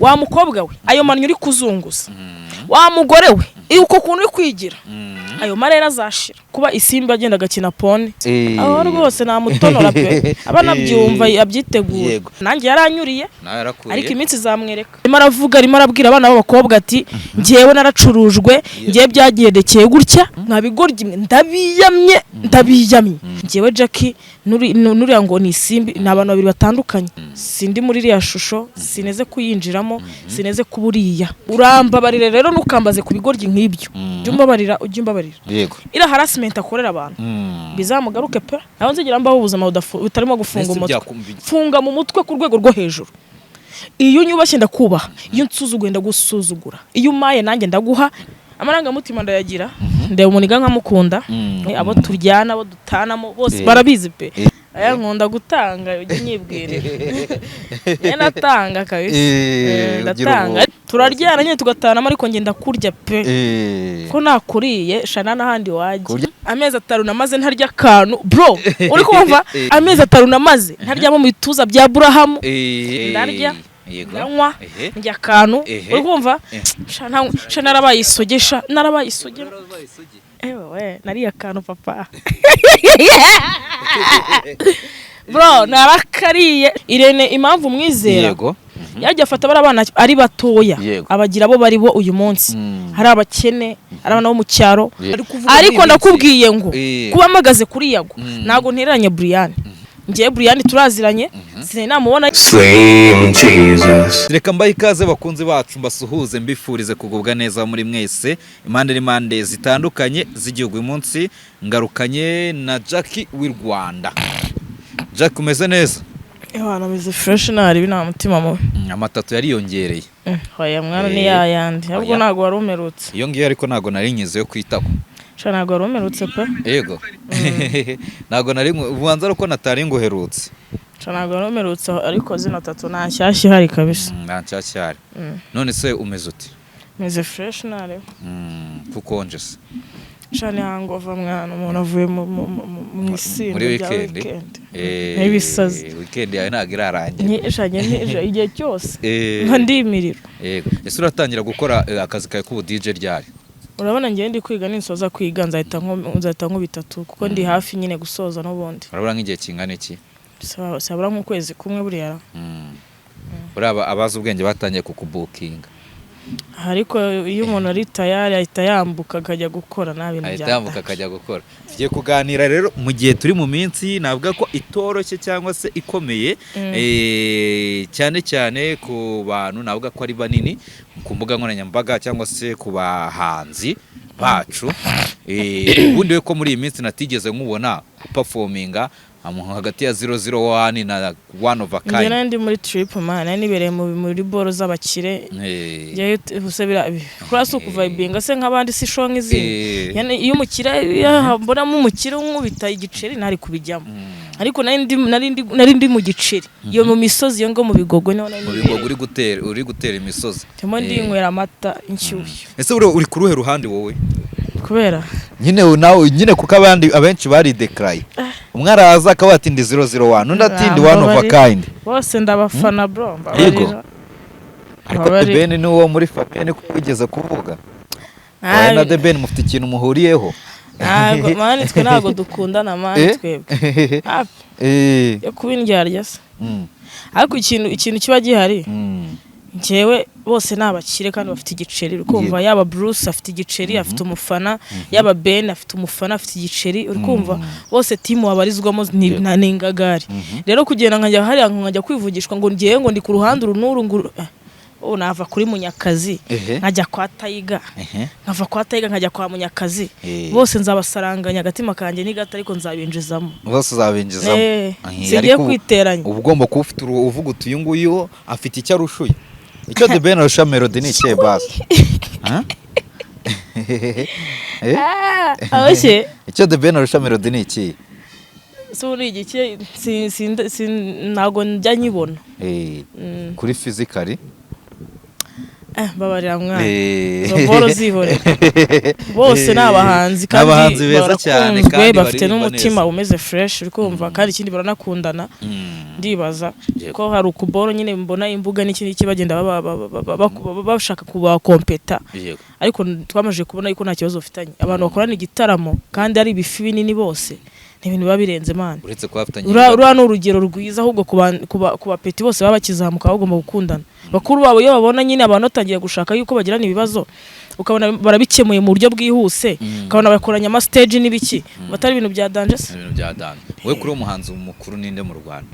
Wa mukobwa we, ayo manyo uri kuzunguza, wa mugore we, uko kuntu uri kwigira, ayo marere azashira. Kuba Isimbi agenda agakina porn, aho rwose namutonora pe, aba anabyumva, abyiteguye. Nanjye yaranyuriye. Nawe yarakuriye. Ariko iminsi izamwereka. Arimo aravuga, arimo arabwira abana b'abakobwa ati: "Njyewe naracurujwe, njyewe byagendekeye gutya." Mwabigoryi mwe, ndabiyamye, ndabiyamye. Njyewe Jackie nuriya ngo ni Isimbi ni abantu babiri batandukanye. Sindi muri iriya shusho, sineze kuyinjiramo, sineze kuba uriya. Urambabarire rero, ntukambaze ku bigoryi nk'ibyo. Ujye umbabarira, ujye umbabarira. Iriya harassment akorera abantu bizamugaruke pe. Aho nzigera mbaho ubuzima butarimo gufunga Mbese umutwe. Byakumvi- Funga mu mutwe ku rwego rwo hejuru. Iyo unyubashye ndakubaha, iyo unsuzuguye ndagusuzugura, iyo umaye nanjye ndaguha. Amarangamutima ndayagira, ndeba umuniga nkamukunda. Abo turyana, abo dutanamo bose barabizi pe. Aya nkunda gutanga, ujye unyibwirira, njye natanga kabisa. Ugira Ndatanga. Turaryana nyine, tugatanamo, ariko njye ndakurya pe. Ko nakuriye shana n'ahandi wajya. Amezi 3 namaze ntarya akantu, bro, uri kumva? Amezi 3 namaze ntaryamo mu bituza bya Burahamu. Ndarya, ndanywa, ndya akantu. Uri kumva? Sha narabaye isoge, sha narabaye isoge. Ewe we, nariye akantu papa, bro, narakariye. Irene, impamvu mwizera, yajya afata bariya bana ari batoya, abagira abo bari bo uyu munsi. Hari abakene, hari abana bo mu cyaro. Ari kuvuga muri Ariko iyi minsi. ndakubwiye ngo kuba mpagaze kuri Yago, ntabwo ntereranye Brian. Ngewe Brian turaziranye, sinari namubona. Slim Jesus. Reka mbahe ikaze bakunzi bacu, mbasuhuze, mbifurize kugubwa neza muri mwese impande n'impande zitandukanye z'igihugu. Uyu munsi ngarukanye na Jackie w'i Rwanda. Jack, umeze neza? Ewana, ameze fresh, ntari nta mutima mubi. Amatatu yariyongereye. Oya mwana, ni yayandi ahubwo. Oya. Ntabwo wari umerutse. Iyo ngiyo, ariko ntabwo nari nyize yo kwitaho. Sha, ntabwo wari umerutse pe. Yego, ntabwo nari ubanza ari uko natari nguherutse. Sha, ntabwo wari umerutse, ariko zino tatu nta nshyashya ihari kabisa. Nta nshyashya ihari. None se umeze ute? Meze fresh, ntareba. Kukonje se? Sha, ni hangover mwana, umuntu avuye mu isinda Muri rya weekend. weekend n'ibisazi. Weekend yawe ntabwo irarangira. Sha, igihe cyose nka ndimiriro. Yego, ese uratangira gukora akazi kawe k'ubu DJ ryari? Urabona ngewe ndi kwiga, ninsoza kwiga nzahita nk'ubitatu, kuko ndi hafi nyine gusoza n'ubundi. Urabura nk'igihe kingana iki? Sabura nk'ukwezi kumwe buriya. Buriya abazi ubwenge batangiye kukubukinga. Ariko iyo umuntu ari tayari ahita yambuka akajya gukora, nta bintu Ahita bya yambuka akajya gukora. Tugiye kuganira rero mu gihe turi mu minsi navuga ko itoroshye cyangwa se ikomeye, cyane cyane ku bantu navuga ko ari banini ku mbuga nkoranyambaga cyangwa se ku bahanzi bacu. Ubundi we ko muri iyi minsi natigeze nkubona uperforminga hagati ya 001 na one of a Njye kind? nari ndi muri trip man, nari nibereye muri boro z'abakire. Njyewe ubuse bira kuriya si ukuvibinga se nk'abandi, si show nk'izindi? Yani iyo umukire, iyo mbonamo umukire unkubita igiceri ntari kubijyamo, ariko nari ndi mu giceri iyo mu misozi, iyo ngo mu Bigogwe niho nari Mu nibereye. Bigogo, uri gutera imisozi. Ndimo ndinywera amata inshyushyu. Ese uri ku ruhe ruhande wowe? Kubera? Nyine nawe nyine, kuko abandi abenshi baridekaraye, umwe araza akaba ati: "Ndi 001", undi ati: "Ndi one of a kind." Bose ndabafana bro, mbabarira. Ariko Mbabarira. The Ben ni uwo muri famille, niko wigeze kuvuga. Wowe na The Ben mufite ikintu muhuriyeho. Ntabwo man, twe ntabwo dukundana man, twebwe. Hapi. Yo kuba indyarya se? Ariko ikintu kiba gihari, njyewe bose ni abakire kandi bafite igiceri, uri kumva? Yaba Bruce afite igiceri, afite umufana, yaba Ben afite umufana, afite igiceri, uri kumva? Bose team babarizwamo ni ingagari. Rero kugenda nkajya hariya nkajya kwivugishwa ngo ngewe ngo ndi ku ruhande uru n'uru, ngo ubu nava kuri Munyakazi nkajya kwa Tayiga, nkava kwa Tayiga nkajya kwa Munyakazi. Bose nzabasaranganya, agatima kanjye ni gato, ariko nzabinjizamo. Bose uzabinjizamo. Singiye Ariko kwiteranya. Uba ugomba kuba ufite uvuga uti: "Uyu nguyu afite icyo arushuye." Icyo The Ben arusha Melody ni ikihe basi? Huh? Aboshye. Icyo The Ben arusha Melody ni ikihe? Si ubu ni igiki? Ntabwo njya nyibona. Kuri physically? Babarira mwana. Izo boro zihorera, bose ni abahanzi Ni kandi abahanzi beza cyane barakunzwe, kandi bafite baririmba n'umutima neza. umeze fresh, uri kumva? Kandi ikindi baranakundana. Ndibaza Yego. ko hari ukuboro nyine mbona imbuga n'iki n'iki bagenda bashaka kubakompeta, ariko twamaze kubona yuko nta kibazo bafitanye. Abantu bakorana igitaramo kandi ari ibifi binini bose, ni ibintu biba birenze, man. Uretse kuba bafitanye Uriya ni urugero rwiza ahubwo ku bapeti bose baba bakizamuka, bagomba gukundana. Bakuru babo iyo babona nyine abantu batangiye gushaka yuko bagirana ibibazo, ukabona barabikemuye mu buryo bwihuse, ukabona bakoranye ama stage n'ibiki, batari ibintu bya danger se. Ibintu bya danger. Wowe kuri uwo muhanzi mukuru ninde mu Rwanda?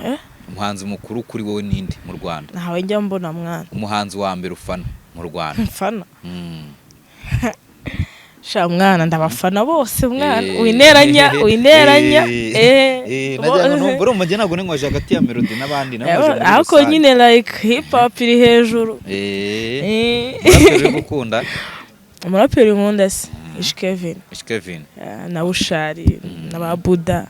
Eh? Umuhanzi mukuru kuri wowe ninde mu Rwanda? Ntawe njya mbona, mwana. Umuhanzi wa mbere ufana mu Rwanda? Mfana? Sha mwana, ndabafana bose, mwana. Wineranya, wineranya. Nagira ngo numva, urumva njye ntabwo ninywaje hagati ya Melody n'abandi, nanywaje muri Ariko rusange. nyine like hip hop iri hejuru. Umuraperi uri gukunda? Umuraperi nkunda se, Ish Kevin. Ish Kevin. Na Bushari na ba Buda.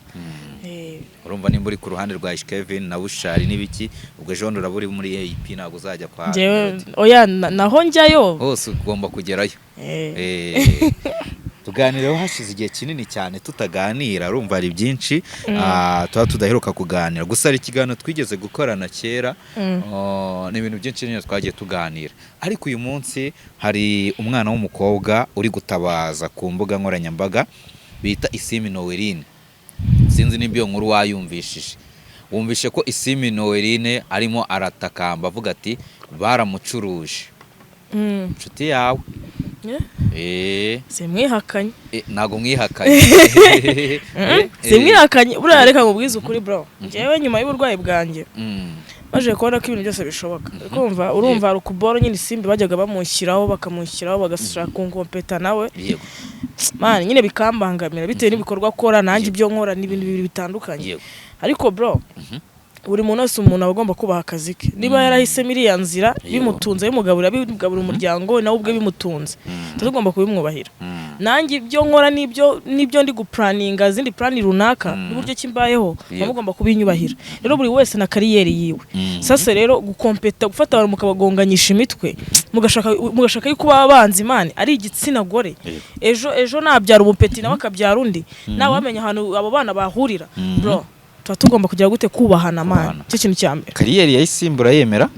Urumva nimba uri ku ruhande rwa Ish Kevin na Bushari n'ibiki, ubwo ejo bundi uraba uri muri AP, ntabwo uzajya kwa Njyewe Melody. oya, naho njyayo. Hose ugomba kugerayo. Tuganireho, hashize igihe kinini cyane tutaganira. Urumva hari byinshi tuba tudaheruka kuganira, gusa hari ikiganiro twigeze gukorana kera. Oh, ni ibintu byinshi nyine twagiye tuganira, ariko uyu munsi hari umwana w'umukobwa uri gutabaza ku mbuga nkoranyambaga bita Isimbi Noeline. Sinzi nimba iyo nkuru wayumvishije. Wumvishe ko Isimbi Noeline arimo aratakamba avuga ati baramucuruje, inshuti yawe? Simwihakanye. Ntabwo mwihakanye. Simwihakanye. Buriya reka nkubwize ukuri, bro, njyewe nyuma y'uburwayi bwanjye maze kubona ko ibintu byose bishoboka. Urumva hari ukuboro nyine Isimbi bajyaga bamushyiraho, bakamushyiraho, bagashaka kunkompeta nawe. Man, nyine bikambangamira bitewe n'ibikorwa akora nanjye ibyo nkora ni ibintu bibiri bitandukanye. Ariko bro, buri muntu wese, umuntu aba agomba kubaha akazi ke. Niba yarahisemo iriya nzira, bimutunze, bimugaburira, bimugaburira umuryango we, nawe ubwe bimutunze, tuba tugomba kubimwubahira. Nanjye ibyo nkora n'ibyo ndi guplanninga, izindi plan runaka, n'uburyo ki mbayeho, muba mugomba kubinyubahira. Rero buri wese na career yiwe. Sasa rero gukompeta, gufata abantu mukabagonganyisha imitwe, mugashaka yuko baba banzi, man, ari igitsina gore. Ejo nabyara umupeti nawe akabyara undi, nawe wamenya ahantu abo bana bahurira. Bro, tuba tugomba kugira gute? Kubahana, man. Kubahana. Icyo kintu cya mbere. Career ya Isimbi urayemera?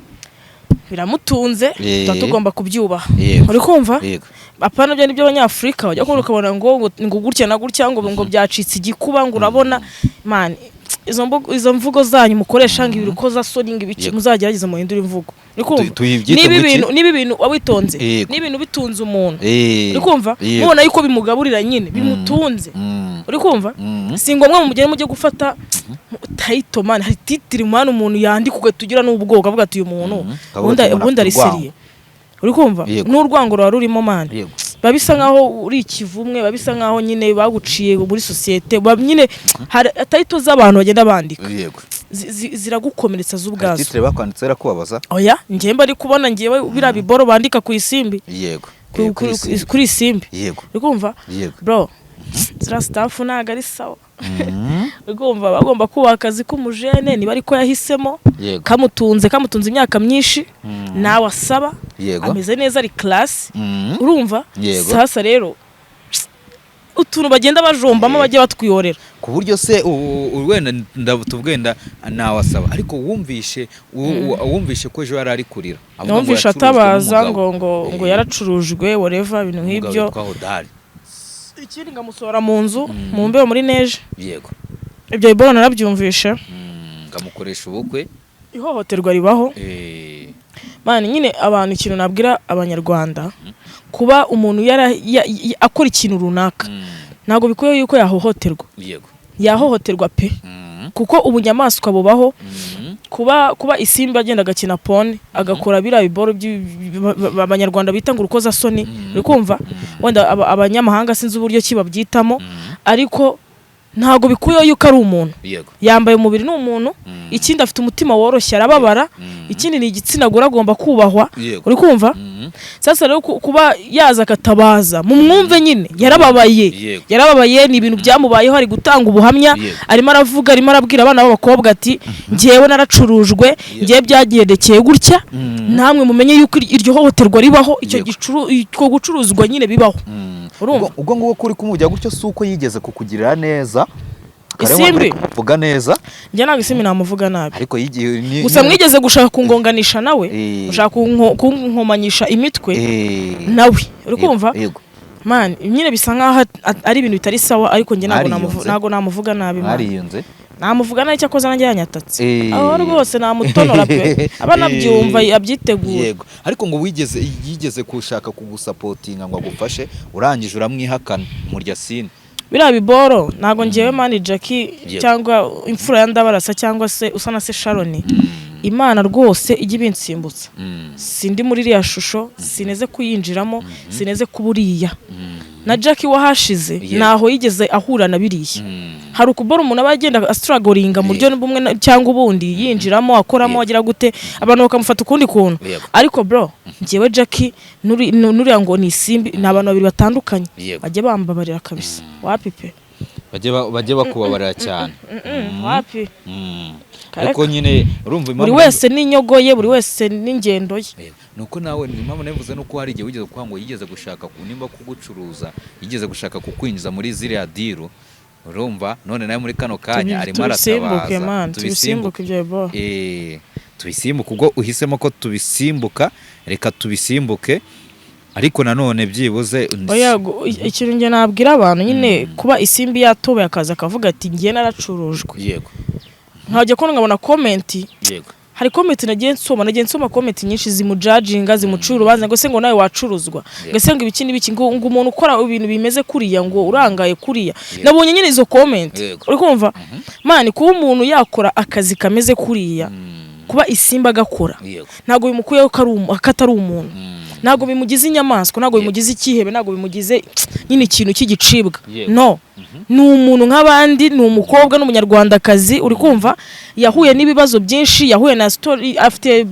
Biramutunze, tuba tugomba kubyubaha. Uri kumva? Yego. Apana byo nibyo Abanyafurika bajya kubona ukabona ngo gutya na gutya, ngo byacitse igikuba, ngo urabona, man, izo mvugo zanyu mukoresha ngo ibirukozasoni, ngo ibiki, muzagerageze muhindure imvugo. Uri kumva? Tuyibyite Niba ngo iki? ibintu, niba ibintu wawitonze, niba ibintu bitunze umuntu, uri kumva, mubona yuko bimugaburira nyine, bimutunze, uri kumva, si ngombwa mugere mujye gufata title, man. Hari title, man, umuntu yandika ugahita ugira n'ubwoba, ukavuga ati uyu muntu Ukavuga ubundi ati umuntu ubundi ari afite urwango. sérieux. Uri kumva? N'urwango ruba rurimo, man. Biba bisa nkaho uri ikivumwe, biba bisa nkaho nyine baguciye muri sosiyete. Nyine hari title z'abantu bagenda bandika, ziragukomeretsa Hari z'ubwazo. Title bakwanditseho irakubabaza? Oya, njyewe mba ari kubona njyewe biriya biboro bandika ku Isimbi, Kuri Isimbi. Kuri Isimbi. Uri kumva? Yego. Bro, ziriya stuff ntabwo ari sawa. Uri kumva, bagomba kubaha akazi k'umujene niba ariko yahisemo, kamutunze imyaka myinshi, nawe asaba, ameze neza, ari class. Urumva? Yego. Sasa rero utuntu bagenda bajombamo, bajye batwiyorera. Ku buryo se wenda wenda nawasaba, ariko wumvishe ko ejo yari ari kurira avuga ngo Numvishe yacurujwe atabaza n'umugabo. ngo yaracurujwe, whatever, ibintu Umugabo nk'ibyo. witwa Hodari. Ikindi ngamusohora mu nzu mu mbeho muri neje. Ibyo biboro narabyumvishe. Ngamukoresha ubukwe. Ihohoterwa ribaho. Man, nyine abantu, ikintu nabwira Abanyarwanda, kuba umuntu akora ikintu runaka, ntabwo bikwiye yuko yahohoterwa. Yahohoterwa pe, kuko ubunyamaswa bubaho. Kuba Isimbi agenda agakina porn, agakora biriya biboro Abanyarwanda bita ngo urukozasoni, uri kumva, wenda abanyamahanga sinzi uburyo ki babyitamo, ariko ntabwo bikuyeho yuko ari umuntu. Yambaye umubiri, ni umuntu. Ikindi, afite umutima woroshye, arababara. Ikindi, ni igitsina gore, agomba kubahwa. Uri kumva? Sasa rero kuba yaza akatabaza, mumwumve nyine, yarababaye. Yarababaye, ni ibintu byamubayeho, ari gutanga ubuhamya. Arimo aravuga, arimo arabwira abana b'abakobwa ati njyewe naracurujwe, njyewe byagendekeye gutya, namwe mumenye yuko iryo hohoterwa ribaho, icyo icyo gucuruzwa nyine bibaho. Urumva? Ubwo ngubwo kuri kumujya gutyo si uko yigeze kukugirira neza. Karema Isimbi? muri kumuvuga neza. Njye ntabwo Isimbi namuvuga nabi. Ariko yigiye Gusa mwigeze gushaka kungonganisha nawe, gushaka kunkomanyisha imitwe nawe, uri kumva? Yego. Man, nyine bisa nkaho ari ibintu bitari sawa, ariko njye ntabwo Mwariyunze? ntabwo namuvuga nabi, man. Mwariyunze? Namuvuga nabi, cyakoze nanjye yanyatatse. Aho rwose namutonora pe, aba anabyumva, abyiteguye. Yego, ariko ngo wigeze yigeze kushaka kugusupportinga ngo agufashe, urangije uramwihakana, murya sine. Biriya biboro ntabwo ngewe, man, Jackie cyangwa imfura ya Ndabarasa cyangwa se usa na se Sharon, Imana rwose ijya ibinsimbutsa. Sindi muri iriya shusho, sineze kuyinjiramo, sineze kuba uriya na Jackie wahashize. Ntaho yigeze ahura na biriya. Hari ukubora umuntu aba agenda astrugglinga mu buryo bumwe cyangwa ubundi, yinjiramo, akoramo, agira gute, abantu bakamufata ukundi kuntu. Ariko bro, njyewe Jackie nuriya ngo ni Isimbi ni abantu babiri batandukanye. Bajye bambabarira kabisa, wapi pe. Bajye bakubabarira cyane. Wapi. Kareka. Ariko nyine urumva Buri impamvu wese n'inyogo ye, buri wese n'ingendo ye. Nuko nawe impamvu nabivuze nuko hari igihe wigeze kuvuga ngo yigeze gushaka nimba kugucuruza, yigeze gushaka kukwinjiza muri ziriya deal, urumva none nawe muri kano kanya arimo Tubisimbuke, aratabaza. man, tubisimbuke ibyo bro. Tubisimbuke. Ubwo uhisemo ko tubisimbuka, reka tubisimbuke, ariko nanone byibuze Oya, ikintu njye nabwira abantu nyine, kuba Isimbi yatoboye akaza akavuga ati ngiye naracurujwe, nkajya kubona nkabona comment, hari comment nagiye nsoma comment nyinshi zimujudginga, zimucira urubanza, ngo se ngo nawe wacuruzwa, ngo se ngo ibiki n'ibiki, ngo umuntu ukora ibintu bimeze kuriya, ngo urangaye kuriya. Nabonye nyine izo comment. Uri kumva, man, kuba umuntu yakora akazi kameze kuriya, kuba Isimba agakora, ntabwo bimukuyeho ko atari umuntu, ntabwo bimugize inyamaswa, ntabwo bimugize icyihebe, ntabwo bimugize nyine ikintu cy'igicibwa. No, ni umuntu nk'abandi, ni umukobwa, n'umunyarwandakazi, uri kumva? Yahuye n'ibibazo byinshi, yahuye na story, afite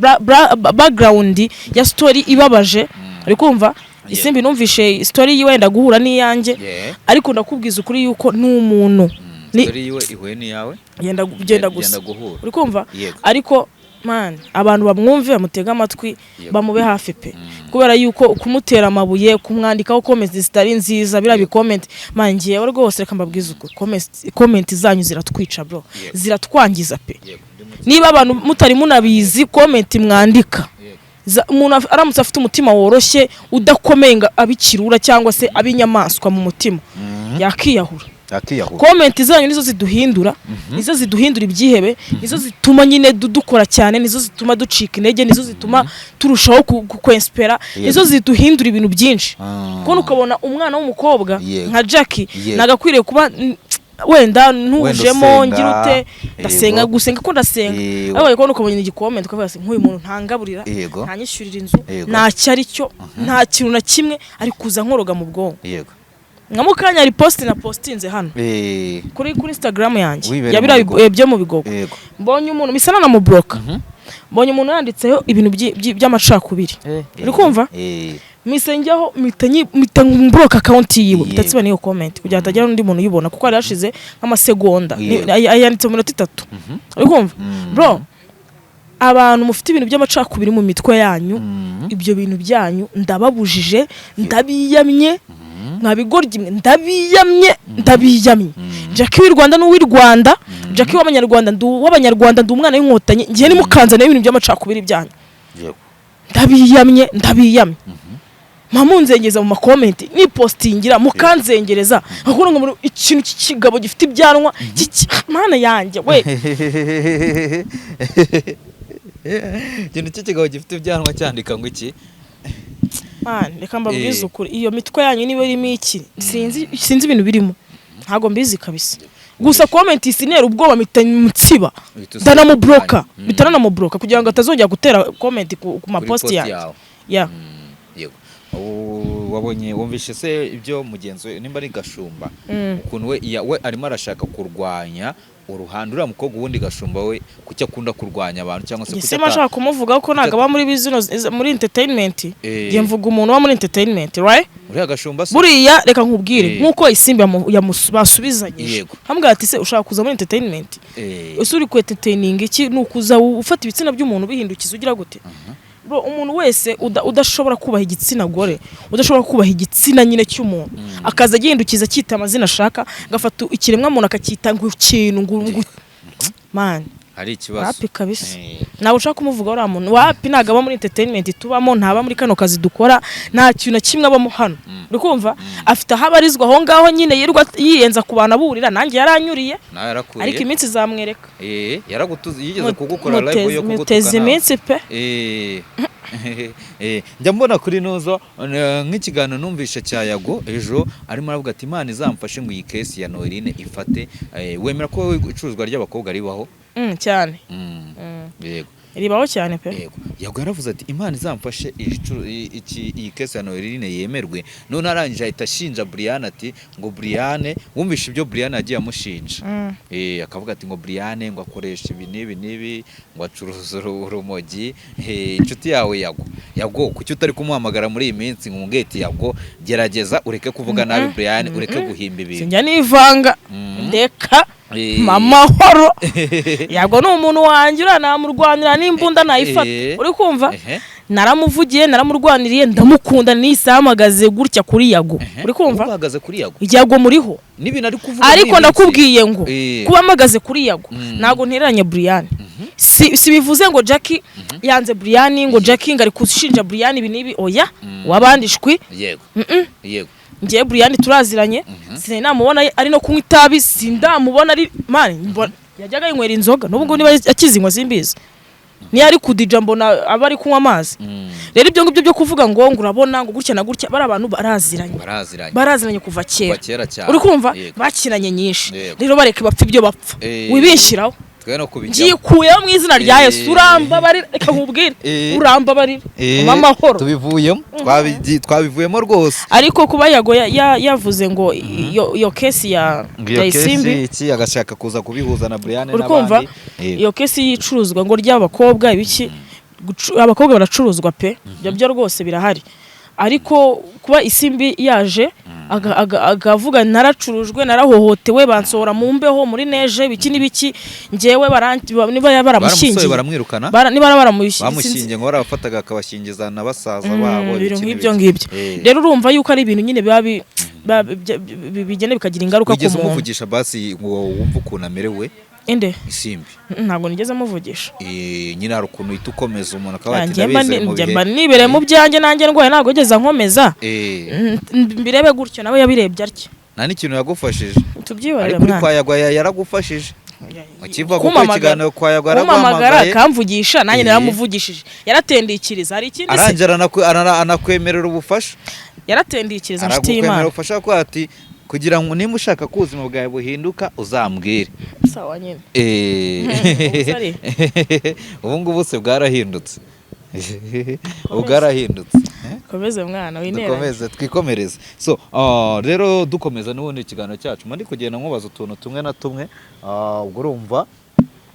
background ya story ibabaje, uri kumva? Isimbi numvishe story yiwe wenda guhura n'iyanjye, ariko ndakubwiza ukuri yuko ni umuntu. Story yiwe ihuye n'iyawe? Yenda genda gusa. Yenda guhura. Uri kumva? Yego. Ariko man, abantu bamwumve, bamutege amatwi, bamube hafi pe, kubera yuko kumutera amabuye, kumwandikaho comments zitari nziza, biriya bicomment, man, ngewe rwose reka mbabwize ukuri, comment zanyu ziratwica, bro, ziratwangiza pe. Niba abantu mutari munabizi, comment mwandika, umuntu aramutse afite umutima woroshye udakomeye ngo abe ikirura cyangwa se abe inyamaswa mu mutima, yakiyahura. Akiyahura. Comment zanyu nizo ziduhindura, nizo ziduhindura ibyihebe, nizo zituma nyine dukora cyane, nizo zituma ducika intege, nizo zituma turushaho kwensipera, nizo ziduhindura ibintu byinshi. Kubona ukabona umwana w'umukobwa nka Jackie, nagakwiriye kuba wenda ntujemo, usenga, ngira ute, ndasenga, gusenga ko ndasenga, ariko kubona ukabona igicomment ukavuga ati nk'uyu muntu ntangaburira, ntanyishyurira inzu, ntacyo ari cyo, nta kintu na kimwe ari kuza nkoroga mu bwonko. Nka mukanya hari post na postinze hano kuri Instagram yanjye Wibereye ya mu biriya bigogo. byo mu bigogo. Mbonye umuntu bisa nanamublocka, mbonye umuntu yanditseho ibintu by'amacakubiri, uri kumva? Mise njyaho, mpita mblocka account yiwe, mpita nsiba n'iyo comment kugira ngo hatagira n'undi muntu uyibona, kuko hari hashize nk'amasegonda. Yanditse mu minota 3, uri kumva? Bro, abantu mufite ibintu by'amacakubiri mu mitwe yanyu, ibyo bintu byanyu ndababujije, ndabiyamye, mwabigoryi mwe, ndabiyamye, ndabiyamye. Jackie w'i Rwanda n'uw'i Rwanda, Jackie w'Abanyarwanda, ndi uw'Abanyarwanda, ndi umwana w'Inkotanyi. Ngiye nimukanzaniye ibintu by'amacakubiri byanyu. Ndabiyamye, ndabiyamye. Mpamunzengeza mu macomment, nipostingira mukanzengereza, nkakubona ngo ikintu cy'ikigabo gifite ibyanwa mana yanjye we. Ikintu cy'ikigabo gifite ibyanwa cyandika ngo iki? Man, reka mbabwize ukuri, iyo mitwe yanyu niba irimo iki, sinzi, sinzi ibintu birimo, ntabwo mbizi kabisa. Gusa comment sinera ubwoba, mpita nsiba. Uhita usiba. Ndanamublocka, mpita nanamublocka kugira ngo atazongera gutera comment ku Kuri mapost post yanjye. yawe. Ya. Yego. Wabonye, wumvishe se ibyo mugenzi we nimba ari Gashumba, ukuntu we we arimo arashaka kurwanya uruhande uriya mukobwa? Ubundi Gashumba we kuki akunda kurwanya abantu cyangwa se kuki Gisema ashaka kumuvuga ko ntabwo aba muri business, muri entertainment. Njye mvuga umuntu uba muri entertainment, right? Uriya Gashumba se? Buriya reka nkubwire, nk'uko Isimbi basubizanyije, hamubwira ati se ushaka kuza muri entertainment, ese uri ku entertaining iki? Ni ukuza ufata ibitsina by'umuntu bihindukiza ugira gute? Bro, umuntu wese udashobora kubaha igitsina gore, udashobora kubaha igitsina nyine cy'umuntu, akaza agihindukiza, akita amazina ashaka, agafata ikiremwa muntu akacyita ngo ikintu ngo man. Hari ikibazo. Wapi kabisa. Eh. Ntabwo ushaka kumuvuga uriya muntu, wapi. Ntabwo aba muri entertainment tubamo, ntaba muri kano kazi dukora, nta kintu na kimwe abamo hano. Uri kumva, afite aho abarizwa aho ngaho nyine, yirirwa yiyenza ku bantu aburira. Nanjye yaranyuriye. Nawe yarakuriye. Ariko iminsi izamwereka. Eh, yaragutuze, yigeze kugukora live yo kugutuka Muteze nawe. iminsi pe. Eh, njya mbona kuri nuzo nk'ikiganiro numvishe cya Yago ejo, arimo aravuga ati: "Imana izamfashe ngo iyi case ya Noeline ifate." Wemera ko icuruzwa ry'abakobwa ribaho? Cyane. Yego. Ribaho cyane pe. Yego, Yago yaravuze ati: "Imana izamfashe iyi case ya Noeline yemerwe." None arangije ahita ashinja Brian, ati ngo Brian, wumvishe ibyo Brian yagiye amushinja? Akavuga ati ngo Brian ngo akoresha ibi n'ibi n'ibi, ngo acuruza urumogi. Inshuti yawe Yago, Yago kuki utari kumuhamagara muri iyi minsi ngo umubwire ati: "Yago, gerageza ureke kuvuga nabi Brian, ureke guhimba ibintu"? Sinjya nivanga. Ndeka. Amahoro. Yago ni umuntu wanjye, uriya namurwanira n'imbunda nayifata. Uri kumva? Ehe. Naramuvugiye, naramurwaniriye, ndamukunda, nise gutya kuri Yago. Ehe. Uri kumva? Ubu uhagaze kuri Yago? Yago muriho. N'ibintu ari kuvuga muri Ariko iyi minsi. ndakubwiye ngo kuba mpagaze kuri Yago, ntabwo ntereranye Brian. Si bivuze ngo Jackie yanze Brian, ngo Jackie ngo ari gushinja Brian ibi n'ibi. Oya, wabandi shwi. yego yego Ngewe Brian turaziranye, sinari namubona ari no kunywa itabi, sindamubona ari man, yajyaga yinywera inzoga. N'ubu ngubu niba akizinywa simbizi, niyo ari kudija mbona aba ari kunywa amazi. Rero ibyo ngibyo byo kuvuga ngo urabona ngo gutya na gutya, bari abantu baraziranye. Baraziranye. Baraziranye kuva kera. Kuva kera cyane. Uri kumva? Yego. Bakinanye nyinshi. Yego. Rero bareke bapfa ibyo bapfa. Wibinshiraho. Twe no kubijyamo. Ngikuyeho mu izina rya Yesu. Urambabarira, reka nkubwire. Urambabarira. Umpe amahoro. Tubivuyemo. Twabivuyemo rwose. Ariko kuba Yago yavuze ngo iyo case ya Ngo iyo ya Isimbi, case iki, agashaka kuza kubihuza na Brian uri kumva? n'abandi. Yego. Iyo case y'icuruzwa ngo ry'abakobwa, ibiki, abakobwa baracuruzwa pe, ibyo byo rwose birahari. Ariko kuba Isimbi yaje akavuga naracurujwe, narahohotewe, bansohora mu mbeho, muri neje, ibiki n'ibiki, ngewe niba Baramusohoye. baramushyingiye. Baramwirukana. Niba baramushyingiye. Bamushyingiye, ngo barabafataga akabashyingiza na basaza babo, Ibintu ibiki nk'ibyo n'ibiki. ngibyo. Rero urumva yuko ari ibintu nyine biba bigenda bikagira ingaruka ku Wigeze muntu. umuvugisha basi ngo wumve ukuntu amerewe? Inde? Isimbi. Ntabwo nigeze muvugisha. Nyine hari ukuntu uhita ukomeza umuntu akaba ati Njye mba ndabizi ari mu njye bihe. mba nibereye mu byanjye. Nanjye ndwaye ntabwo yigeze ankomeza. Mbirebe gutyo, nawe yabirebye atya. Nta n'ikintu yagufashije? Tubyihorere. Ariko uri Mwana. kwa Yagwa yaragufashije, ukiva gukora Kumpamagara- ikiganiro kwa Yagwa kumpamagara yaraguhamagaye. akamvugisha, nanjye naramuvugishije, yaratendikiriza. Hari ikindi se? Arangira anakwemerera ubufasha. Yaratendikiriza, inshuti Aragukwemerera y'Imana. ubufasha ko ati kugira ngo nimba ushaka ko ubuzima bwawe buhinduka uzambwire. Sawa nyine. Ubu sari. Ubu ngubu se bwarahindutse, ubu bwarahindutse. Eh? Komeze mwana wineranye. Dukomeze twikomereze. So rero dukomeza n'ubundi ikiganiro cyacu, mba ndi kugenda nkubaza utuntu tumwe na tumwe. Ubwo urumva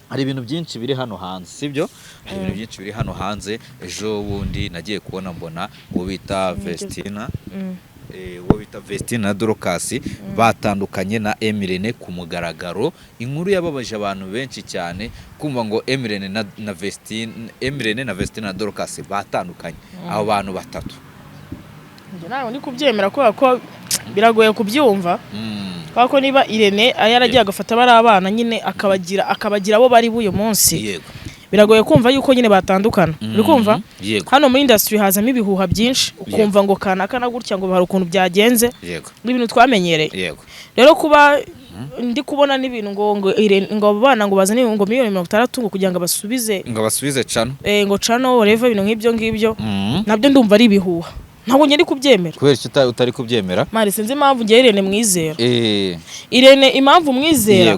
hari ibintu byinshi biri hano hanze, sibyo? Hari ibintu byinshi biri hano hanze. Ejo bundi nagiye kubona mbona uwo bita Vestina, uwo bita Vestine na Dorcas batandukanye na Emirene ku mugaragaro. Inkuru yababaje abantu benshi cyane, kumva ngo Emirene na Vestine, Emirene na Vestine na Dorcas batandukanye, abo bantu batatu. Njye ntabwo ndi kubyemera kubera ko biragoye kubyumva, kubera ko niba Irene yaragiye agafata bari abana nyine akabagira abo bari b'uyu munsi, biragoye kumva yuko nyine batandukana. Uri kumva? Yego. Hano muri industry hazamo ibihuha byinshi, ukumva ngo kanaka na gutya, ngo hari ukuntu byagenze, n'ibintu twamenyereye. Rero kuba ndi kubona n'ibintu ngo Irene, ngo abo bana ngo bazane ngo miliyoni 60 ngo kugira ngo basubize Ngo basubize cano. Ngo cano whatever, ibintu nk'ibyo ngibyo, nabyo ndumva ari ibihuha, ntabwo njye ndi kubyemera. Kubera icyo utari kubyemera? Mari, sinzi impamvu njye Irene mwizera. Irene impamvu mwizera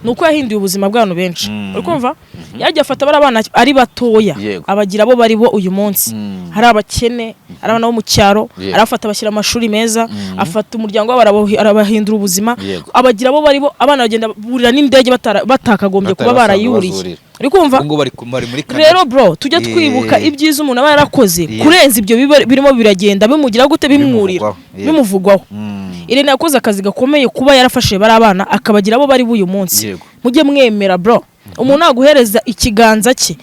ni uko yahinduye ubuzima bw'abantu benshi. Uri kumva, yajya afata bari abana ari batoya, abagira abo bari bo uyu munsi. Hari abakene, hari abana bo mu cyaro, arabafata abashyira mu mashuri meza, afata umuryango wabo arabahindura ubuzima, abagira abo bari bo. Abana bagenda burira n'indege batakagombye Batari kuba basanzwe barayuriye. bazurira. Uri kumva? Ubu ngubu bari muri Canada. Rero bro, tujya twibuka ibyiza umuntu aba yarakoze kurenza ibyo birimo biragenda bimugira gute, bimwurira, Bimuvugwaho. Bimuvugwaho. Irene yakoze akazi gakomeye kuba yarafashe bari abana akabagira abo bari b'uyu munsi. Mujye mwemera bro. Umuntu naguhereza ikiganza cye,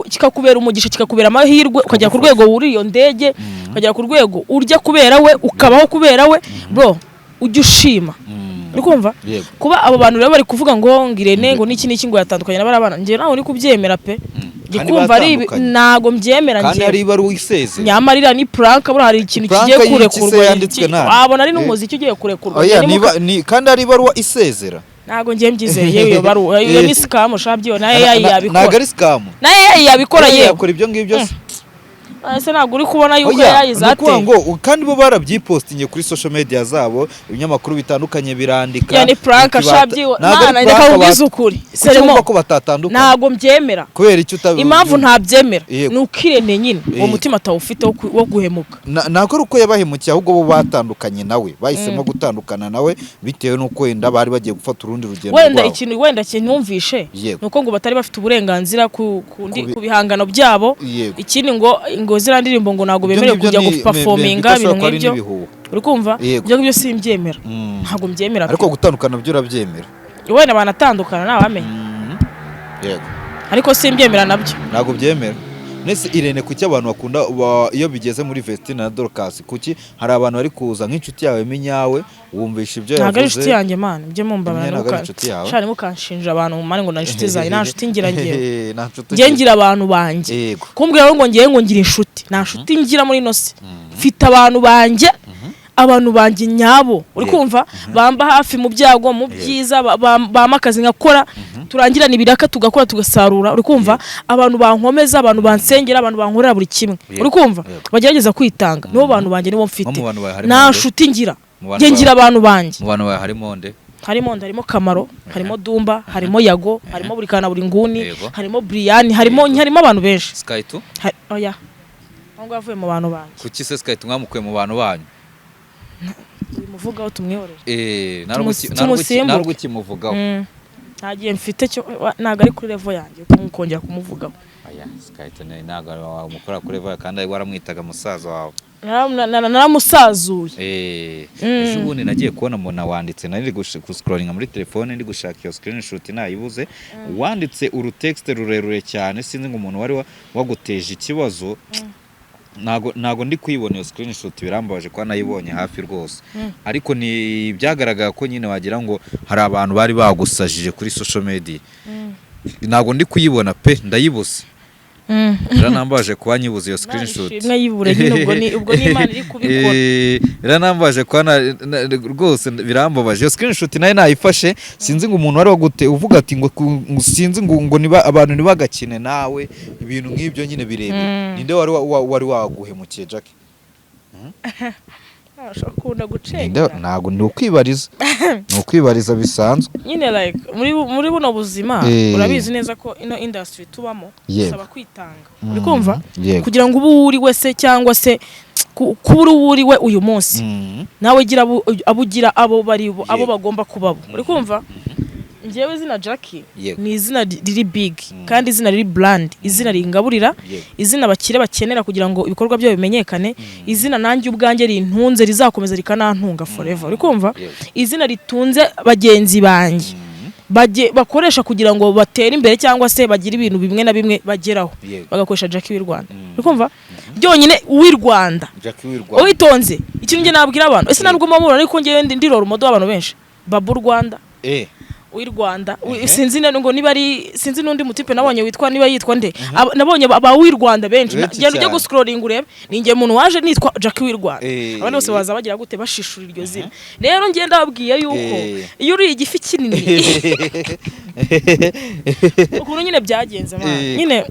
kikakubera umugisha, kikakubera amahirwe, ukagera ku rwego wuriye iyo ndege, ukagera ku rwego urya kubera we, ukabaho kubera we, bro, ujye ushima. Uri kumva? Yego. Kuba abo bantu rero bari kuvuga ngo Irene ngo n'iki n'iki, ngo yatandukanye na bariya bana, njye ntabwo ndi kubyemera pe. Ndi Kandi kumva ari batandukanye. Ntabwo mbyemera Kandi njyewe. hari ibaruwa isezera. Nyamara iriya ni prank. Buriya hari ikintu Prank kigiye y'iki se kurekurwa. yanditswe nande? Wabona ari n'umuziki ugiye kurekurwa. Oya, Njye niba ni kandi hari ibaruwa isezera. Ntabwo ngiye mbyizeye. Yewe, iyo baruwa iyo ni scam shabyo, na AI Ntabwo yabikora. ari scam. Na AI yabikora. AI Yewe, yakora ibyo ngibyo se? Ese ntabwo uri kubona yuko Oya, AI ni ukuvuga zateye? ngo kandi bo barabyipostinye kuri social media zabo, ibinyamakuru bitandukanye birandika. Ya, ni prank. Shabyo. Ntabwo ari Mana, reka prank. nkubwize ukuri. Kuki Seremo, wumva ko batatandukana? Ntabwo mbyemera. Kubera icyo utabi? Impamvu ntabyemera ni uko Irene nyine uwo mutima atawufite wo guhemuka. Ntabwo ari uko yabahemukiye, ahubwo bo batandukanye nawe, bahisemo gutandukana nawe bitewe n'uko wenda bari bagiye gufata urundi rugendo Wenda rwabo. ikintu wenda kintumvishe ni uko ngo batari bafite uburenganzira ku bihangano byabo. Ikindi ngo ziriya ndirimbo ngo ntabwo Ibyo bemerewe ngibyo kujya ni guperforminga, bidashobora ibintu kuba ari nk'ibyo. n'ibihuha. Uri kumva? Ibyo ngibyo simbyemera. Ntabwo mbyemera pe. Ariko gutandukana byo urabyemera? Wenda banatandukana, ntawamenya. Ariko simbyemera nabyo. Ntabwo byemera. Nese Irene, kuki abantu bakunda iyo bigeze muri Vestine na Dorcas, kuki hari abantu bari kuza nk'inshuti yawe minyawe, wumvisha ibyo Ntabwo ari yavuze? inshuti yanjye, man, ibyo mumbabara. Imwe ntabwo ari inshuti yawe? Shani, mukanshinja abantu, man, ngo na inshuti zanjye. Nta nshuti ngira ngewe. Nta nshuti Njye ugira. ngira abantu banjye. Kumbwira rero ngo ngewe ngo ngira inshuti, nta nshuti ngira muri ino si. Mfite abantu banjye, abantu banjye nyabo, uri kumva, bamba hafi mu byago, mu byiza, bampa akazi nkakora, turangirana ibiraka, tugakora, tugasarura, uri kumva, abantu bankomeza, abantu bansengera, abantu bankorera buri kimwe, uri kumva, bagerageza kwitanga, nibo bantu banjye, nibo mfite. Nko mu bantu bawe harimo Nta nde? nshuti ngira. Mu bantu Njye ngira abantu banjye. Mu bantu bawe harimo nde? Harimo nde? Harimo Kamaro, harimo Dumba, harimo Yago, harimo buri kana buri nguni, harimo Brian, harimo abantu benshi. Sky 2? Oya, aho ngaho avuye mu bantu banjye. Kuki se Sky 2 mwamukuye mu bantu banyu? Bimuvugaho tumwihorere. Nta Tumusimbuke. nubwo ukimuvugaho. Nta gihe mfite cyo ntabwo ari kuri level yanjye kongera kumuvugaho. Aya Sky 2 ntabwo wamukora kuri level, kandi waramwitaga musaza wawe. Naramusazuye. Ejo bundi nagiye kubona umuntu wanditse, nari ndi guscrollinga muri telefone, ndi gushaka iyo screenshot nayibuze, wanditse urutexte rurerure cyane, sinzi ngo umuntu wari waguteje ikibazo. Ntago ndi kuyibona iyo screenshot, birambabaje kuba nayibonye hafi rwose, ariko ni byagaragara ko nyine wagira ngo hari abantu bari bagusajije kuri social media. Ntago ndi kuyibona pe, ndayibuze. Biranambabaje kuba nyibuze iyo screenshot. Imwe yibure nyine, ubwo ni Imana iri kubikora. Biranambabaje kuba rwose birambabaje. Iyo screenshot nayo nayifashe, sinzi ngo umuntu wari wagute uvuga ati ngo sinzi ngo niba abantu ntibagakine nawe, ibintu nk'ibyo nyine birebire. Ninde wari wari waguhemukiye, Jackie? Akunda Ninde? gucengera. Ntabwo ni ukwibariza, ni ukwibariza bisanzwe. Nyine like muri buno buzima, urabizi neza ko ino industry tubamo isaba kwitanga, uri kumva, Yego. kugira ngo ube uwo uri wese, cyangwa se kuba uri uwo uri we uyu munsi, nawe gira abo ugira, abo bari bo, abo bagomba kubabo, uri kumva. Njyewe izina Jackie ni izina riri big, kandi izina riri brand, izina ringaburira, izina abakire bakenera kugira ngo ibikorwa byabo bimenyekane, izina nanjye ubwanjye rintunze, rizakomeza rikanantunga forever, uri kumva, izina ritunze bagenzi banjye, bakoresha kugira ngo batere imbere cyangwa se bagire ibintu bimwe na bimwe bageraho, bagakoresha Jackie w'i Rwanda, uri kumva, byonyine uw'i Rwanda. Jackie w'i Rwanda. Witonze, ikintu njye nabwira abantu, ese ntabwo mubona ariko njyewe ndi role model w'abantu benshi, Babu Rwanda, w'i Rwanda, sinzi ngo niba ari, sinzi n'undi mutipe nabonye witwa, niba yitwa nde. Nabonye ba w'i Rwanda benshi. Benshi Genda ujye cyane. guscrollinga urebe, ni njye muntu waje nitwa Jackie w'i Rwanda. Abandi bose baza bagira gute? Bashishura iryo zina. Rero njye ndababwiye yuko iyo uri igifi kinini, ukuntu nyine byagenze, man. Nyine